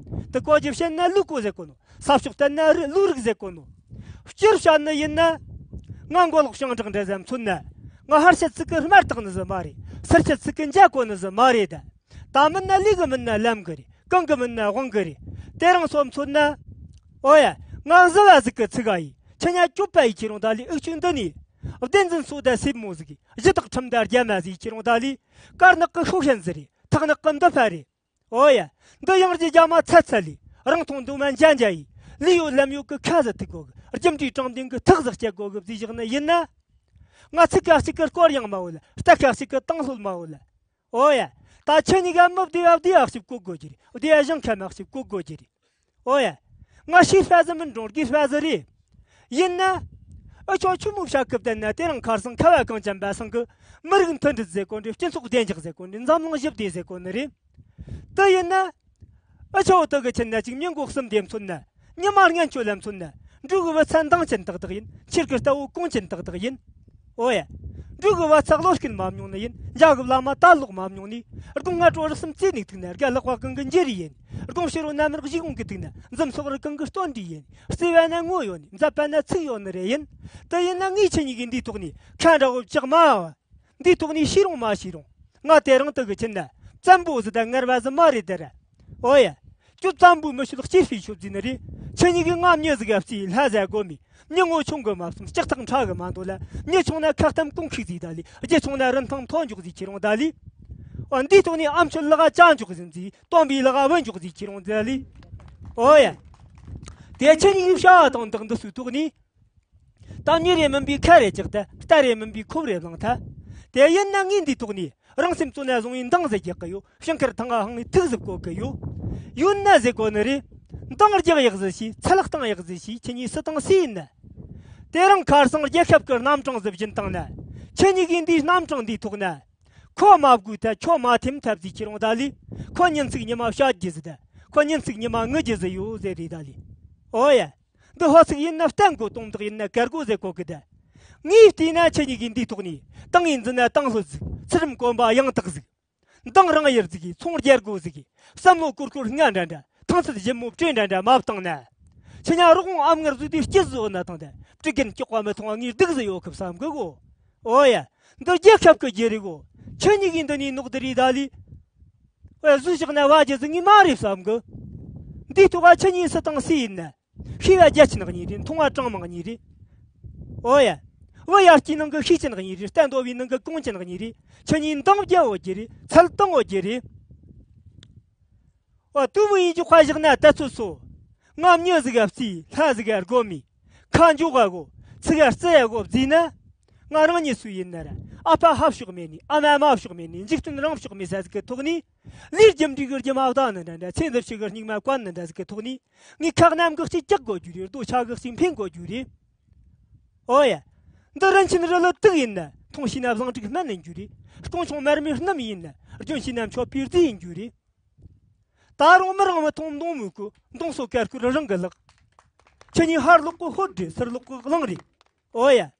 འདི་གོ་རྒྱུ་བཤད་ན་ལུག་གོ་ཟེར་གོ་ནོ། ས་ཕྱོགས་བསྟན་ན་རི་ལུག་རིགས་ཟེར་གོ་ནོ། སྤྱིར་བཤད་ནི་ཡིན་ན། ང་མགོ་ལོག་ཞིང་འབྲོག་འདྲ་ཟམ་མཚོན་ན། ང་ཧར་ཆད་ཚིག་གི་སྨྲ་བཏགས་ནི་ཟིག་མ་རེད། ཚུར་ཆད་ཚིག་གི་འཇའ་གོ་ནི་ཟིག་མ་རེད་ད། ད་མིན་ན་ལུག་གི་མིན་ན་ལམ་གི་རེད། གང་གི་མིན་ན་དབང་གི་རེད། དེ་རིང་སོ་མཚོན་ན། ཨོ་ཡ། ང་གཟི་བ་ཟིག་གི་ཚིག་ག་ཡིས། ཁྱེད་ཉ་སྐྱོབ་པ་ཡིས་ཁྱེར་འོང་ད་ལི། འུ་ཆོ་འདི་ནས། བདེན་རྫུན་སོ་ད་སེབ་མོ་ཟིག་གིས། གཞི་བདག་ཁྲིམས་ད་རྒྱ་མ་ཟིག་ཁྱེར་འོང་ད་ལི། དཀར་ནག་གི་ཤོག་ཤན་ཟིག་རེད། ཐག་ནག་གི་མདུད་པ་རེད། ཨོ་ཡ། འདི་ཡང་རྒྱུ་རྒྱ་མ་ཚ་ཚ་ལི། རང་མཐོང་འདུག་མ་འཇའ་འཇའ་ཡིས། ལུས་ཡོད་ལམ་ཡོད་གི་ཁ་ཟིག་ཐུག་གོ་གི། རྒྱུ་འབྲས་དྲང་བདེན་གི་ཐག་ཟིག་བཅད་གོ་གི་ཟིག་བཞག་ནི་ཡིན་ན། ང་ཚིག་ཁ་གཅིག་གི་སྐོར་ཡང་མ་བོ་ལ། རྟ་ཁ་གཅིག་གི་དང་ལྷོད་མ་བོ་ལ། ཨོ་ཡ། ད་ཁྱེད་གཉིས་ཀ་མི་བདེ་བ་བདེ་བ་ཞིག་བཀོད་དགོས་རྒྱུ་རེད། བདེ་བ་ཞིང་ཁ་མ་ཞིག་བཀོད་དགོས་རྒྱུ་རེད། ཨོ་ཡ། ང་ཤེས་པ་ཟིག་མིན་འགྲོ་དགོས་པ་ཟིག་རེད། ཡིན་ན། ཨ་ཆོ་ཆུ་མོ་བྱ་གི་བསྡད་ན། དེ་རིང་ཁར་སང་ཁ་བ་གངས་ཅན་པ་སངས་གི། མི་རིགས་མཐུན་སྒྲིལ་ཟེར་གོ་འདྲ། སྤྱི་ཚོགས་བདེ་འཇགས་ཟེར་གོ་འདྲ། འཛམ་གླིང་ཞི་བདེ་ཟེར་གོ་ནི་རེད། དེ་ཡིན་ན། ཨ་ཆོ་དེ་གི་ཁྱེད་ན་ཅིག་མྱི་མགོ་གསུམ་དེ་མཚོན་ན། ཉི་མ་ལྔ་མཆོད་ལ་མཚོན་ན། འབྲུག་གི་བུ་ཚ་འདང་ཅན་ཏག་ཏག་ཡིན། ཆེར་གི་རྟ་བོ་གོང་ཅན་ཏག་ཏག་ཡིན། ཨོ་ཡ། འབྲུག་གི་བུ་ཚ་བློ་སྐྱེན་མ་མྱོང་ནི་ཡིན། འཇའ་གི་བླ་མ་ད་ལོག་མ་མྱོང་ནི། སྒོང་ང་དྲོ་རུ་སུམ་རྩེ་ནས་ཐུག་ན། དགའ་ལག་པ་གང་གི་འཇེ་རི་ཡིན། སྒོང་ཕྱི་རུ་ན་མི་རག་གཞི་གོང་གི་ཐུག་ན། འཛུམ་སོགས་རུ་གང་གི་སྟོན་འདྲི་ཡིན། བརྩེ་བ་ན་ངོ་ཡོད་ནི། མཛད་པ་ན་ཚིག་ཡོད་ནི་རེད་ཡིན། དེ་ཡིན་ན་ངས་ཁྱེད་གཉིས་ཀྱི་འདིའི་ཐོག་ནས་ཁ་འདྲ་བོ་བཅག་མ་བ། འདིའི་ཐོག་ནས་ཤེས་རུང་མ་ཤེས་རུང་། ང་དེ་རིང་དུ་གི་ཕྱིན་ན། བཙན་པོ་ཟིག་དང་ངར་བ་ཟིག་མ་རེད་དེ་ར། ཨོ་ཡ། ཁྱོད་བཙན་པོའི་མི་ཤོད་སྐྱེས་པའི་ཤོད་ཟིག་ནི་རེད། ཁྱེད་གཉིས་ཀྱིས་ང་མྱི་ཟིག་ག་བརྩིས་ལྷ་ཟ་དགོ་མི། མྱི་ངོ་ཆུང་གི་མ་བསམ་ལྕགས་ཐག་ཕྲ་གི་མ་འདོད་ལ། མྱི་ཆུང་ན་ཁ་གཏམ་གོང་ཁུག་ཟིག་ད་ལི། རྒྱུ་ཆུང་ན་རིན་ཐང་མཐོ་འཇོག་ཟིག་ཁྱེར་འོང་ད་ལི། ཨོ་འདིའི་ཐོག་ནས་ཨ་མཆོད་ལག་ཅ་འཇོག་ཟིག་ཟིག་སྟོན་པའི་ལག་བུ་འཇོག་ཟིག་ཁྱེར་འོང་ད་ལི། ཨོ་ཡ། དེ་ཁྱེད་གཉིས་ཀྱི་བྱ་བ་དང་དག་འདི་སུའི་ཐོག་ནས། ད་མྱི་རེ་མིན་པའི་ཁ་རེ་བཅག་ཐལ། རྟ་རེ་མིན་པའི་ཁོབ་རེ་བླངས་ཐལ། དེ་ཡིན་ན་ངས་འདིའི་ཐོག་ནས་རང་སེམས་གཙོ་ན་བཟུང་བའི་འདང་ཟིག་རྒྱག་གི་ཡོད། ཞིང་ཁར་ཐང་ང་ཧང་ངས་ཐུགས་ཟིག་བཀོད་གི་ཡོད། ཡོད་ན་ཟེར་གོ་ནི་རེད། འདང་རྒྱག་ཡག་ཟིག་བྱོས། ཚལ་གཏང་ཡག་ཟིག་བྱོས། ཁྱེད་གཉིས་སུ་དང་སུ་ཡིན་ན། དེ་རིང་ཁར་སང་རྒྱལ་ཁབ་ཀྱི་རྣམ་གྲངས་ཟིག་བྱིན་བཏང་ན། ཁྱེད་གཉིས་ཀྱིས་འདིའི་རྣམ་གྲངས་འདིའི་ཐོག་ན། ཁོ་མ་དགོས་ད་ཁྱོད་མ་ཐེམ་ཐབས་ཟིག་ཁྱེར་འོང་ད་ལི། ཁོ་ཉིན་ཚིག་ཉི་མ་བཤད་རྒྱུ་ཟིག་ད། ཁོ་ཉིན་ཚིག་ཉི་མ་ངུ་རྒྱུ་ཟིག་ཡོད་ཟེར་རེད་ད་ལི། ཨོ་ཡ། འདི་ཧོ་ཚིག་ཡིན་ན་བསྟན་དགོས། དོན་དག་ཡིན་ན་བཀར་དགོས་ཟེར་གོ་གི་ད། ངས་བལྟས་ན་ཁྱེད་གཉིས་ཀྱིས་འདིའི་ཐོག་ནས་ཏང་ཡིན་འཛིན་ན་ཏང་ལྷོད་ཟིག་ཚུལ་ཁྲིམས་གོམས་པ་ཡང་དག་ཟིག་མདང་རང་ཡར་ཟིག་གིས་ཚོང་རྒྱལ་སྒོ་ཟིག་གིས་བསམ་བློ་ཀོར་ཀོར་ལྔ་འདྲ་འདྲ་ཐང་ཚད་ཞིབ་མོ་བྲེ་འདྲ་འདྲ་མ་བཏང་ན། ཁྱེད་ཉ་རོགས་ཨམ་ངར་བཟོས་དུས་སྐྱིད་བཟོ་ན་ཐང་དེ་བྲི་རྒན་སྐྱོག་པ་མི་མཐོང་བ་ངས་སྡུག་ཟིག་ཡོད་ཁུབ་བསམ་གི་གོ། ཨོ་ཡ། འདི་རྒྱལ་ཁབ་ཀྱི་རྒྱུ་རེད་གོ། ཁྱེད་གཉིས་ཀྱིས་འདི་ནས་ནོག་འདི་རེད་ད་ལི། ཨོ་ཡ། བཟོས་བཞག་ན་བ་རྒྱུ་ཟིག་ངས་མ་རེད་བསམ་གི། འདིའི་ཐོག་ཁ་ཁྱེད་གཉིས་སུ་དང་སུ་ཡིན་ན། ཤེས་པ་རྒྱ་ཆེ་ནག་གཉིས་རེད། མཐོང་བ་གྲངས་མང་གཉིས་རེད། ཨོ་ཡ། བུ་ཡར་སྐྱེས་ནང་གི་ཤེས་ཅན་གཉིས་རེད། བསྟན་འདོད་པའི་ནང་གི་གོང་ཅན་གཉིས་རེད། ཁྱེད་གཉིས་འདང་རྒྱག་འོ་རྒྱུ་རེད། ཚད་བཏང་འོ་རྒྱུ་རེད། ཨོ། དུ་མོ་ཡིན་རྒྱུ་དཔའ་བཞག་ན་ད་ཚོད་སོ། ང་མྱི་ཟིག་ག་བརྩིས། ལྷ་ཟིག་ག་སྒོམ་མི། ཁ་འཇོག་ག་གོ། ཚིག་ག་རྩི་ཡ་གོ་བརྫིས་ན། ང་རང་ཉིད་སུ་ཡིན་ན་ར། ཨ་ཕ་ཕ་ཕྱོགས་མེད་ནི། ཨ་མ་མ་ཕྱོགས་མེད་ནི། འཇིག་རྟེན་རང་ཕྱོགས་མེད་ས་ཟིག་གི་ཐོག་ནས། ལས་རྒྱུ་འབྲས་གི་རྒྱུ་མ་བདག་ནི་འདྲ་འདྲ། ཚེ་འདི་ཕྱི་གི་སྙིགས་མ་བཀོན་ནི་འདྲ་ཟིག་གི་ཐོག་ནས། ངས་ཁ་གནམ་གི་གཅིག་བཀྱག་དགོས་རྒྱུ་རེད། རྡོ་ཆ་གི་གཅིག་འཕེན་དགོས་རྒྱུ་རེད། ཨོ་ཡ། འདི་རིན་ཆེན་རི་ལི་དུག་ཡིན་ན། འཐུང་ཤེས་ན་བཟང་དྲུག་སྨན་ཡིན་རྒྱུ་རེད། སྐོང་ཆུང་མར་མེ་སྣུམ་ཡིན་ན། རྒྱུན་ཤེས་ན་མཆོད་པའི་རྫས་ཡིན་རྒྱུ་རེད། ད་རུང་མི་རང་མི་མཐོང་མདོང་མོ་གི་མདོང་སོ་ཀར་ཀུར་རང་གི་ལག་ཁྱེད་གཉིས་ཧར་ལོག་གི་ཧོར་རེད། ཚུར་ལོག་གི་གླང་རེད། ཨོ་ཡ།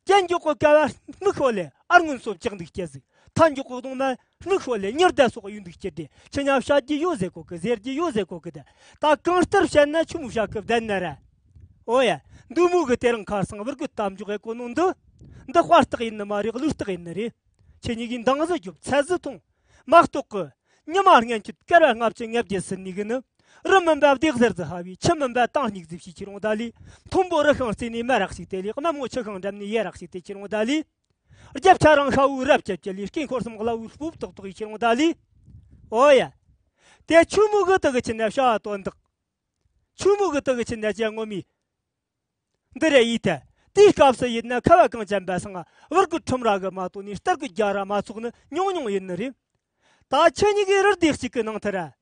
གྱེན་མགྱོགས་གི་ཀ་བ་མིག་ཤོར་ལས་ཨར་སྔོན་སོ་བཅག་འདུག་སྐྱེ་ཟིག་ཐ་མགྱོགས་གི་གདོང་མ་མིག་ཤོར་ལས་ཉི་ཟླ་སོགས་ཡོད་འདུག་སྐྱེ་དེ། ཁྱེད་ཉ་བཤད་རྒྱུ་ཡོད་ཟེར་གོ་གི། ཟེར་རྒྱུ་ཡོད་ཟེར་གོ་གི་ད། ད་གང་ལྟར་བཤད་ན་ཆི་མོ་བཤད་གི་བསྡད་ན་ར། ཨོ་ཡ། འདུག་མོ་གི་དེ་རིང་ཁར་སང་བུར་གུ་གཏམ་འཇོག་ཡེ་གོ་ནོ་འདི། འདི་དཔའ་རྟགས་ཡིན་ནི་མ་རེད། བློ་རྟགས་ཡིན་ནི་རེད། ཁྱེད་གཉིས་ཀྱིས་འདང་ཟི་རྒྱོབ། ཚད་ཟི་ཐོངས། མ་གཏོགས་གི། ཉི་མ་སྔན་ཆད་བསྐལ་བ་ལྔ་བཅུ་ང་བརྒྱད་ཟིན་ནི་གི་ནི། རི་མིན་པ་བདེ་གཟར་ཟི་ཧ་བའི། ཆུ་མིན་པ་དྭངས་སྙིགས་ཟི་བྱིས་ཁྱེར་འོང་ད་ལི། མཐོན་པོ་རི་ཤིང་རྩེ་ནས་མར་རག་ཞིག་དེ་ལས། གནམ་ངོ་ཆུ་ཤིང་འགྲམ་ནས་ཡར་རག་ཞིག་དེ་ཁྱེར་འོང་ད་ལི། རྒྱབ་ཆ་རང་ཤ་བོའི་རབ་ཅེ་ཅེ་ལི། སྐེ་འཁོར་གསུམ་གླ་བོའི་སྤོབས་ཏོག་ཏོག་ཡི་ཁྱེར་འོང་ད་ལི། ཨོ་ཡ། དེ་ཆུ་མོ་གི་དུ་གི་ཆི་ན་བྱ་བ་དོན་དག་ཆུ་མོ་གི་དུ་གི་ཆི་ན་ཅན་ངོ་མི། འདི་རེ་ཡིས་ཏེ། དེའི་སྐབས་སུ་ཡིན་ན་ཁ་བ་གངས་ཅན་པ་སང་བུར་གི་ཁྲིམས་ར་གི་མ་གཏོགས་ནས་གཏེར་གི་རྒྱ་ར་མ་ཚོགས་ནི་ཉུང་ཉུང་ཡིན་ནི་རེད། ད་ཁྱེད་གཉིས་ཀྱི་རི་སྡེ་གཅིག་གི་ནང་དུ་ར།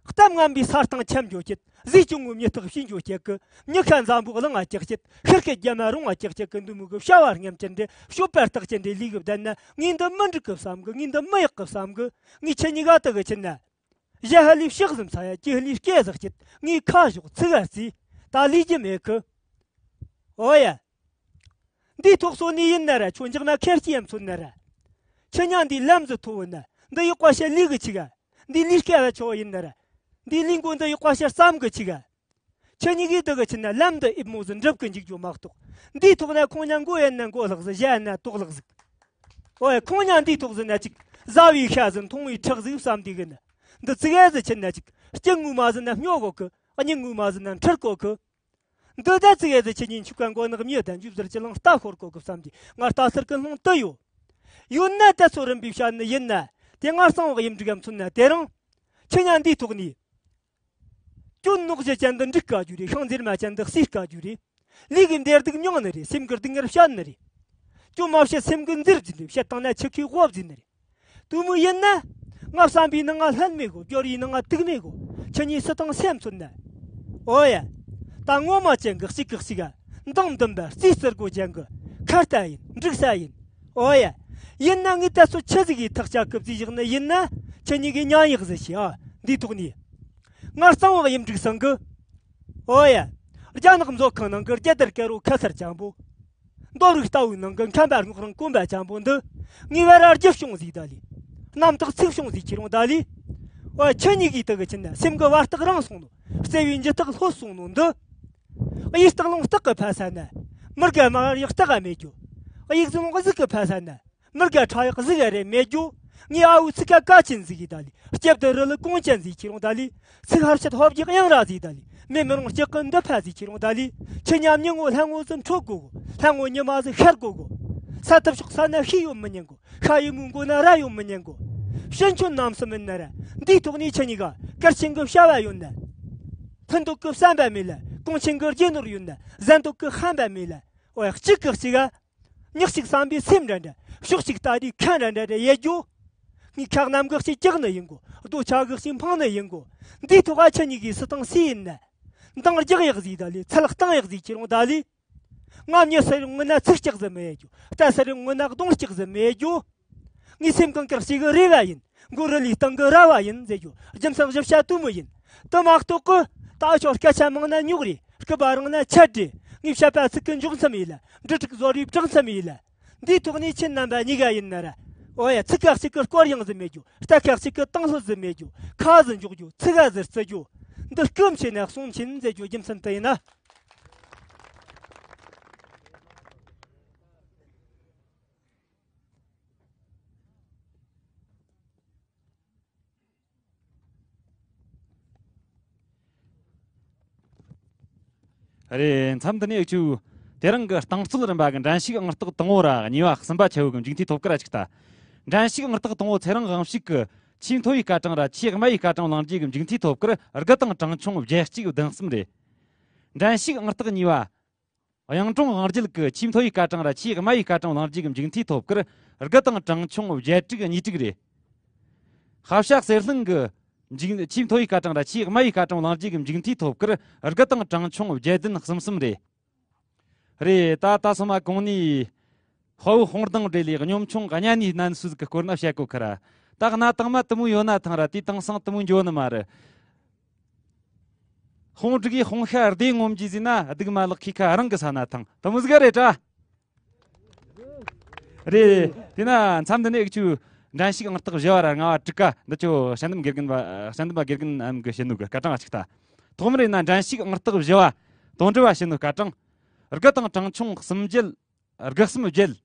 གཏམ་ངན་པའི་ས་སྟེང་འཁྱམ་འགྱོ་ཆེད། ཟས་ཆུང་ངུ་མྱི་ཐག་ཕྱིན་འགྱོ་ཆེད་གི། མྱི་ཁ་འཛམ་བུ་གླིང་ང་སྐྱག་ཆེད། ཤི་ཁ་རྒྱ་མ་རུང་ང་སྐྱག་ཆེད་གི། འདི་མོ་གི་བྱ་བ་རྔམ་ཅན་འདྲེ། སྤྱོད་པ་རྟགས་ཅན་འདྲེ་ལས་གི་བསྡད་ན། ངས་འདི་མི་འགྲིག་གི་བསམ་གི། ངས་འདི་མི་ཡག་གི་བསམ་གི། ངས་ཁྱེད་གཉིས་ཀ་དུ་གི་ཕྱིན་ན། ཞྭ་ཧ་ལས་ཕྱག་ཟིམ་ཚ་ཡ། གྱི་ཧ་ལས་སྐད་ཟག་ཆེད། ངས་ཁ་ཞོག་ཚིག་ག་རྩིས། ད་ལས་རྒྱུ་མེད་གི། ཨོ་ཡ། འདིའི་ཐོག་སོ་ནི་ཡིན་ན་ར། ཁྱོད་འཇག་མ་ཁེར་སྐྱེས་ཡམ་ཚོད་ན་ར། ཁྱེད་ཉ་འདི་ལམ་ཟི་ཐོ་བོ་ན། འདི་ཡི་ཀ་ཤ་ལི་གི་ཆི་ག་འདི་ལི་སྐད་བ་ཆོ་ཡིན་ན་ར། འདི་ལི་མགོ་འདི་ཡི་ཀ་ཤ་བསམ་གི་ཆི་ག་ཁྱེད་གཉིས་ཀྱིས་དུ་གི་ཕྱིན་ན་ལམ་འདི་ཨིབ་མོ་ཟིག་འགྲུབ་གི་འཇུག་རྒྱུ་མ་གཏོགས། འདིའི་ཐོག་ན་ཁོང་ཉ་མགོ་ཡན་ན་མགོ་ལྷག་ཟིག་ཞྭ་ཡན་ན་ཏོག་ལྷག་ཟིག་ཨོ་ཡ། ཁོང་ཉ་འདིའི་ཐོག་ཟིན་ན་ཅིག་ཟ་བའི་ཤ་ཟིག་འཐུང་བའི་ཁྲག་ཟིག་བསམ་དུས་གི་ནི། འདི་ཙི་གེ་ཟིག་ཕྱིན་ན་ཅིག་སྐྱིད་ངུ་མ་ཟིན་ན་སྨྱོ་གོ་གི། གཉིད་ངུ་མ་ཟིན་ན་འཁྲུལ་གོ་གི། འདི་ད་ཙི་གེ་ཟིག་ཁྱེད་གཉིས་ཆུ་ཀ་མགོ་ནག་མྱི་དང་འཇུ་ཟེར་གྱི་ལང་རྟ་ཤོར་གོ་གི་བསམ་གྱི། ང་རྟ་ཟེར་གི་ལྷུང་དུ་ཡོད། ཡོད་ན་ད་ཚོ་རིམ་པས་བཤད་ནི་ཡིན་ན། དེ་ང་གཙང་བོ་གཡུ་འབྲུག་གམ་མཚོན་ན་དེ་རིང་། ཁྱེད་ཉ་འདིའི་ཐོག་ནས། སྐྱོན་ནོག་ཞི་ཅན་དུ་འགྲིག་དཀའ་རྒྱུ་རེད། ཤིང་འཛེར་མ་ཅན་དུ་གསོས་དཀའ་རྒྱུ་རེད། ལུས་ཀྱི་འདེར་སྡུག་མྱོང་ནི་རེད། སེམས་ཀྱི་སྡུག་བསྔལ་བཤད་ནི་རེད། སྐྱོན་མ་བཤད་སེམས་ཀྱི་འཛེར་རྒྱུ་རེད། བཤད་བཏང་ན་ཆུ་ཁའི་དབུ་བརྫིས་ནི་རེད། དུ་མོ་ཡིན་ན། ང་བསམ་པའི་ནང་ང་ལྷད་མེད་གོ། སྦྱོར་བའི་ནང་ང་དུག་མེད་གོ། ཁྱེད་གཉིས་སུ་དང་སེམས་མཚོན་ན། ཨོ་ཡ། ད་ངོ་མ་ཅན་གྱི་གཅིག་གི་གཅིག་ག་འདང་འདུན་པ་རྩིས་ཟེར་གོ་ཅན་གི་ཁ་ལྟ་ཡིན། འགྲིག་ས་ཡིན། ཨོ་ཡ། ཡིན་ན་ངས་ད་ཚོ་ཆི་ཟིག་གི་ཐག་བཅད་གི་བརྩིས་བཞག་ནི་ཡིན་ན། ཁྱེད་གཉིས་ཀྱིས་ཉན་ཡག་ཟིག་བྱོས་ཨ། འདིའི་ཐོག་ནས། ང་གཙང་བོ་གཡུ་འབྲུག་ཚང་གི། ཨོ་ཡ། རྒྱ་ནག་མཛོད་ཁང་ནང་གི་རྒྱལ་དར་དཀར་བོ་ཁ་སར་ཅན་པོ། མདོ་རིགས་ལྟ་བུའི་ནང་གི་མཁན་པ་རྙོག་རིང་གོམ་པ་ཅན་པོ་འདི། ངའི་བར་ར་རྒྱུ་བྱུང་ཟིག་ད་ལི། རྣམ་དག་ཚིག་བྱུང་ཟིག་ཁྱེར་འོང་ད་ལི། ཨོ་ཡ། ཁྱེད་གཉིས་ཀྱིས་དུ་གི་ཕྱིན་ན་སེམས་ཀྱི་བར་ཐག་རིང་སོང་ནོ། བརྩེ་བའི་འཇུ་ཐག་ལྷོད་སོང་ནོ་འདི། གཡུ་སྟག་ལུང་སྟག་གི་ཕ་ས་ན། མི་དགའ་མ་ཡག་སྟག་ག་མེད་རྒྱུ། གཡུ་གཟི་ལུང་གཟིག་གི་ཕ་ས་ན། མི་དགའ་ཁྲ་ཡག་གཟིག་ག་རེ་མེད་རྒྱུ། ངའི་ཨ་བོའི་ཚིག་ཁ་ཀ་ཆེན་ཟིག་གི་ད་ལི། སྐྱབས་དུ་རི་ལི་གོང་ཅན་ཟིག་ཁྱེར་འོང་ད་ལི། ཚིག་ཧར་ཆད་ཧོབ་རྒྱག་གཡང་ར་ཟིག་ད་ལི། མེད་མི་རུང་སྐྱག་གི་འདི་ཕ་ཟིག་ཁྱེར་འོང་ད་ལི། ཁྱེད་ཉམ་ཉི་ངོ་ལྷ་ངོ་ཟིག་འཕྲོད་གོ་གོ། ལྷ་ངོ་ཉི་མ་ཟིག་ཤར་གོ་གོ། ས་ཐབ་ཤོག་ས་ན་ཤི་ཡོད་མི་ཉན་གོ། ཤ་ཡི་མོའི་མགོ་ན་རྭ་ཡོད་མི་ཉན་གོ། ཕྱི་ཆོན་རྣམས་སུ་མིན་ན་ར། འདིའི་ཐོག་ནས་ཁྱེད་གཉིས་ཀ་གར་ཆེན་གི་བྱ་བ་ཡོད་ན། ཕན་འདོགས་གི་བསམ་པ་མེད་ལ། གོང་ཆེན་གི་རྒྱུ་ནོར་ཡོད་ན། ཟན་འདོགས་གི་ཧམ་པ་མེད་ལ། ཨོ་ཡ། གཅིག་གི་གཅིག་ག་ཉག་གཅིག་བསམ་པའི་སེམས་འདྲ་འདྲ། ཕྱོགས་གཅིག་ལྟ་དུས་ཁ་འདྲ་འདྲ་རེ་ཡེད་རྒྱུ། ངས་ཁ་གནམ་གི་གཅིག་བཀྱག་ནི་ཡིན་གོ། རྡོ་ཆ་གི་གཅིག་འཕངས་ནི་ཡིན་གོ། འདིའི་ཐོག་ཨ་ཁྱེད་གཉིས་ཀྱིས་སུ་དང་སུ་ཡིན་ན། འདང་རྒྱག་ཡག་ཟིག་ད་ལི། ཚལ་གཏང་ཡག་ཟིག་ཁྱེར་འོང་ད་ལི། ང་མྱི་ཟེར་ཡོང་ངུ་ན་ཚིག་སྐྱག་ཟིག་མི་ཡེད་རྒྱུ། རྟ་ཟེར་ཡོང་ངུ་ན་གདོང་སྐྱག་ཟིག་མི་ཡེད་རྒྱུ། ངའི་སེམས་གངས་དཀར་ཞིག་གི་རེ་བ་ཡིན། མགོ་རི་ལི་སྟེང་གི་ར་བ་ཡིན་ཟེར་རྒྱུ་རྒྱུ་མཚན་བཞི་བཤད་དུ་མི་ཡིན། དེ་མ་གཏོགས་གི་ད་ཆོ་སྐད་ཆ་མང་ན་རྙོག་རེད། སྐུ་པ་རིང་ན་ཆད་རེད། ངས་བཤད་པ་ཚིག་གི་འཇོག་མཚམས་ཡིན་ལ། འབྲུ་དྲུག་བཟོ་རིགས་གྲངས་མཚམས་ཡིན་ལ། འདིའི་ཐོག་ནས་ཁྱེད་རྣམ་པ་གཉིས་ཀ་ཡིན་ན་ར། འོ་ཡ། ཚིག་ཁ་གཅིག་གི་སྐོར་ཡང་ཟིག་མེད་རྒྱུ། རྟ་ཁ་གཅིག་གི་དང་ལྷོད་ཟིག་མེད་རྒྱུ། ཁ་ཟིག་འཇོག་རྒྱུ། ཚིག་ག་ཟིག་རྩི་རྒྱུ། འདི་སྐུ་མཁྱེན་ན་གསུང་མཁྱེན་ཟེར་རྒྱུ་རྒྱུ་མཚན་དེ་ཡིན་ན། རེད། མཚམས་འདི་ནས་འུ་ཆོས་དེ་རིང་གི་རྟིང་རྩོད་རིམ་པ་གི་འགྲན་ཞུགས་ཨང་རྟགས་དང་པོ་ར་གཉིས་པ་གསུམ་པ་ཆ་བོ་གི་མཇུག་མཐའི་ཐོབ་སྐར་ར་ཅིག་ལྟ། འགྲན་ཞུགས་ཨང་རྟགས་དང་པོ་ཚེ་རིང་དབང་ཕྱུག་གི་ཆེས་མཐོ་བའི་སྐར་གྲངས་ར་ཆེས་དམའ་བའི་སྐར་གྲངས་བླངས་རྗེས་གི་མཇུག་མཐའི་ཐོབ་སྐར་དགུ་དང་གྲངས་ཆུང་བརྒྱད་གཅིག་བདུན་གསུམ་རེད། འགྲན་ཞུགས་ཨང་རྟགས་གཉིས་པ། གཡུང་དྲུང་དབང་རྒྱལ་གྱི་ཆེས་མཐོ་བའི་སྐར་གྲངས་ར་ཆེས་དམའ་བའི་སྐར་གྲངས་བླངས་རྗེས་ཀྱི་མཇུག་མཐའི་ཐོབ་སྐར་དགུ་དང་གྲངས་ཆུང་བརྒྱད་དྲུག་གཉིས་དྲུག་རེད། ཧ་བྱ་གསེར་གླིང་གི་མཇུག་ཆེས་མཐོ་བའི་སྐར་གྲངས་ར་ཆེས་དམའ་བའི་སྐར་གྲངས་བླངས་རྗེས་ཀྱི་མཇུག་མཐའི་ཐོབ་སྐར་དགུ་དང་གྲངས་ཆུང་བརྒྱད་བདུན་གསུམ་གསུམ་རེད། རེད། ད་ད་སོ་མ་གོང་ནས་དཔའ་བོ་དཔུང་ལྡང་འབྲེལ་ལས་གཉོམ་ཆུང་གཉའ་ནས་མནན་སོ་ཟིག་གི་སྐོར་ན་བཤད་གོ་ཁར། ད་གནའ་དང་མ་དེ་མོ་ཡོད་ན་ཐང་ར་དེ་དེང་སང་དེ་མོ་འགྱོ་ནི་མ་རེད། དཔུང་སྒྲིག་གིས་དཔུང་ཤ་སྡེ་ངོམ་གྱིས་ཟིན་ན་སྡུག་མ་ལག་ཁི་ཁ་རང་གི་ས་ན་ཐང་དེ་མོ་ཟིག་རེད་དྲ། རེད། དེ་ན་མཚམས་འདི་ནས་འུ་ཆོས་འགྲན་ཞུགས་ཨང་རྟགས་བཞི་བ་ར་ལྔ་བ་དྲུག་ཀ་འདི་ཆོ་དཔྱད་འདེམས་དགེ་རྒན་པ་དཔྱད་འདེམས་པ་དགེ་རྒན་ཨམ་གི་བྱིན་ནོ་གི་སྐར་གྲངས་ཅིག་ལྟ། ཐོག་མར་ཡིན་ན་འགྲན་ཞུགས་ཨང་རྟགས་བཞི་བ་དོན་འགྲུབ་པ་བྱིན་ནོ་སྐར་གྲངས་དགུ་དང་གྲངས་ཆུང་གསུམ་བརྒྱད། དགུ་གསུམ་བརྒྱད།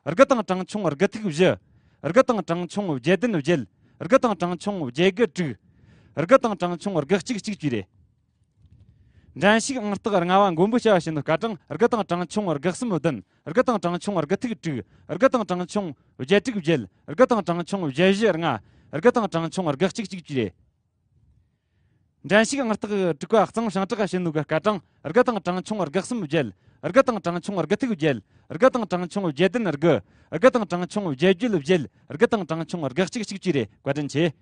དགུ་དང་གྲངས་ཆུང་དགུ་ཐིག་བཞི། དགུ་དང་གྲངས་ཆུང་བརྒྱད་བདུན་བརྒྱད། དགུ་དང་གྲངས་ཆུང་བརྒྱད་དགུ་དྲུག། དགུ་དང་གྲངས་ཆུང་དགུ་གཅིག་གཅིག་བཅས་རེད། འགྲན་ཞུགས་ཨང་རྟགས་ལྔ་བ་མགོན་པོ་བྱ་བ་བྱིན་ནོ་སྐར་གྲངས་དགུ་དང་གྲངས་ཆུང་དགུ་གསུམ་བདུན། དགུ་དང་གྲངས་ཆུང་དགུ་ཐིག་དྲུག། དགུ་དང་གྲངས་ཆུང་བརྒྱད་དྲུག་བརྒྱད། དགུ་དང་གྲངས་ཆུང་བརྒྱད་བཞི་ལྔ། དགུ་དང་གྲངས་ཆུང་དགུ་གཅིག་གཅིག་བཅས་རེད། འགྲན་ཞུགས་ཨང་རྟགས་དྲུག་པ་གཙང་ཞིང་དྲག་བྱིན་ནོ་གི་སྐར་གྲངས་དགུ་དང་གྲངས་ཆུང་དགུ་གསུམ་བརྒྱད། དགུ་དང་གྲངས་ཆུང་དགུ་ཐིག་བརྒྱད། དགུ་དང་གྲངས་ཆུང་བརྒྱད་བདུན་དགུ། དགུ་དང་གྲངས་ཆུང་བརྒྱད་བརྒྱད་བརྒྱད། དགུ་དང་གྲངས་ཆུང་དགུ་གཅིག་གཅིག་བཅས་རེད། བཀའ་དྲིན་ཆེ།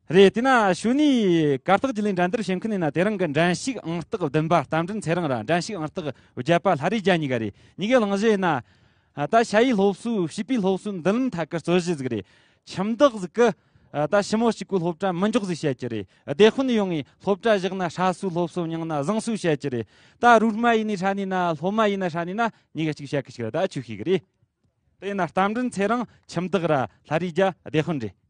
རེད། དེ་ན་ཞུ་ནི་གར་སྟེགས་བརྒྱུད་ལས་འགྲན་བསྡུར་བྱེད་མཁན་ཡིན་ན་དེ་རིང་གི་འགྲན་ཞུགས་ཨང་རྟགས་བདུན་པ་རྟ་མགྲིན་ཚེ་རིང་ར་འགྲན་ཞུགས་ཨང་རྟགས་བརྒྱད་པ་ལྷ་རིས་རྒྱལ་གཉིས་ཀ་རེད། གཉིས་ཀའི་གླེང་གཞི་ཡིན་ན། ད་ཞ་ཡི་སློབ་གསོའི་བྱིས་པའི་སློབ་གསོའི་མདུན་ལམ་ཐད་ཀར་རྩོད་གཞི་ཟིག་རེད། ཁྱིམ་བདག་ཟིག་གི་ད་ཞི་མོ་གཅིག་པོའི་སློབ་གྲྭ་མི་འཇོག་ཟིག་བཤད་ཀྱི་རེད། སྡེ་དཔོན་ཡོང་ངས་སློབ་གྲྭ་བཞག་ན་ཧྲ་སོའི་སློབ་གསོ་མྱངས་ན་བཟང་སོའི་བཤད་ཀྱི་རེད། ད་རུས་མ་ཡིན་ནི་ཧྲ་ནི་ན་སློབ་མ་ཡིན་ན་ཧྲ་ནི་ན་གཉིས་ཀ་གཅིག་བཤད་ཀྱི་ཞིག་རེད། ད་ཆོས་ཤིག་གི་རེད། དེ་ཡིན་ན་རྟ་མགྲིན་ཚེ་རིང་ཁྱིམ་བདག་ར་ལྷ་རིས་རྒྱལ་སྡེ་དཔོན་རེད།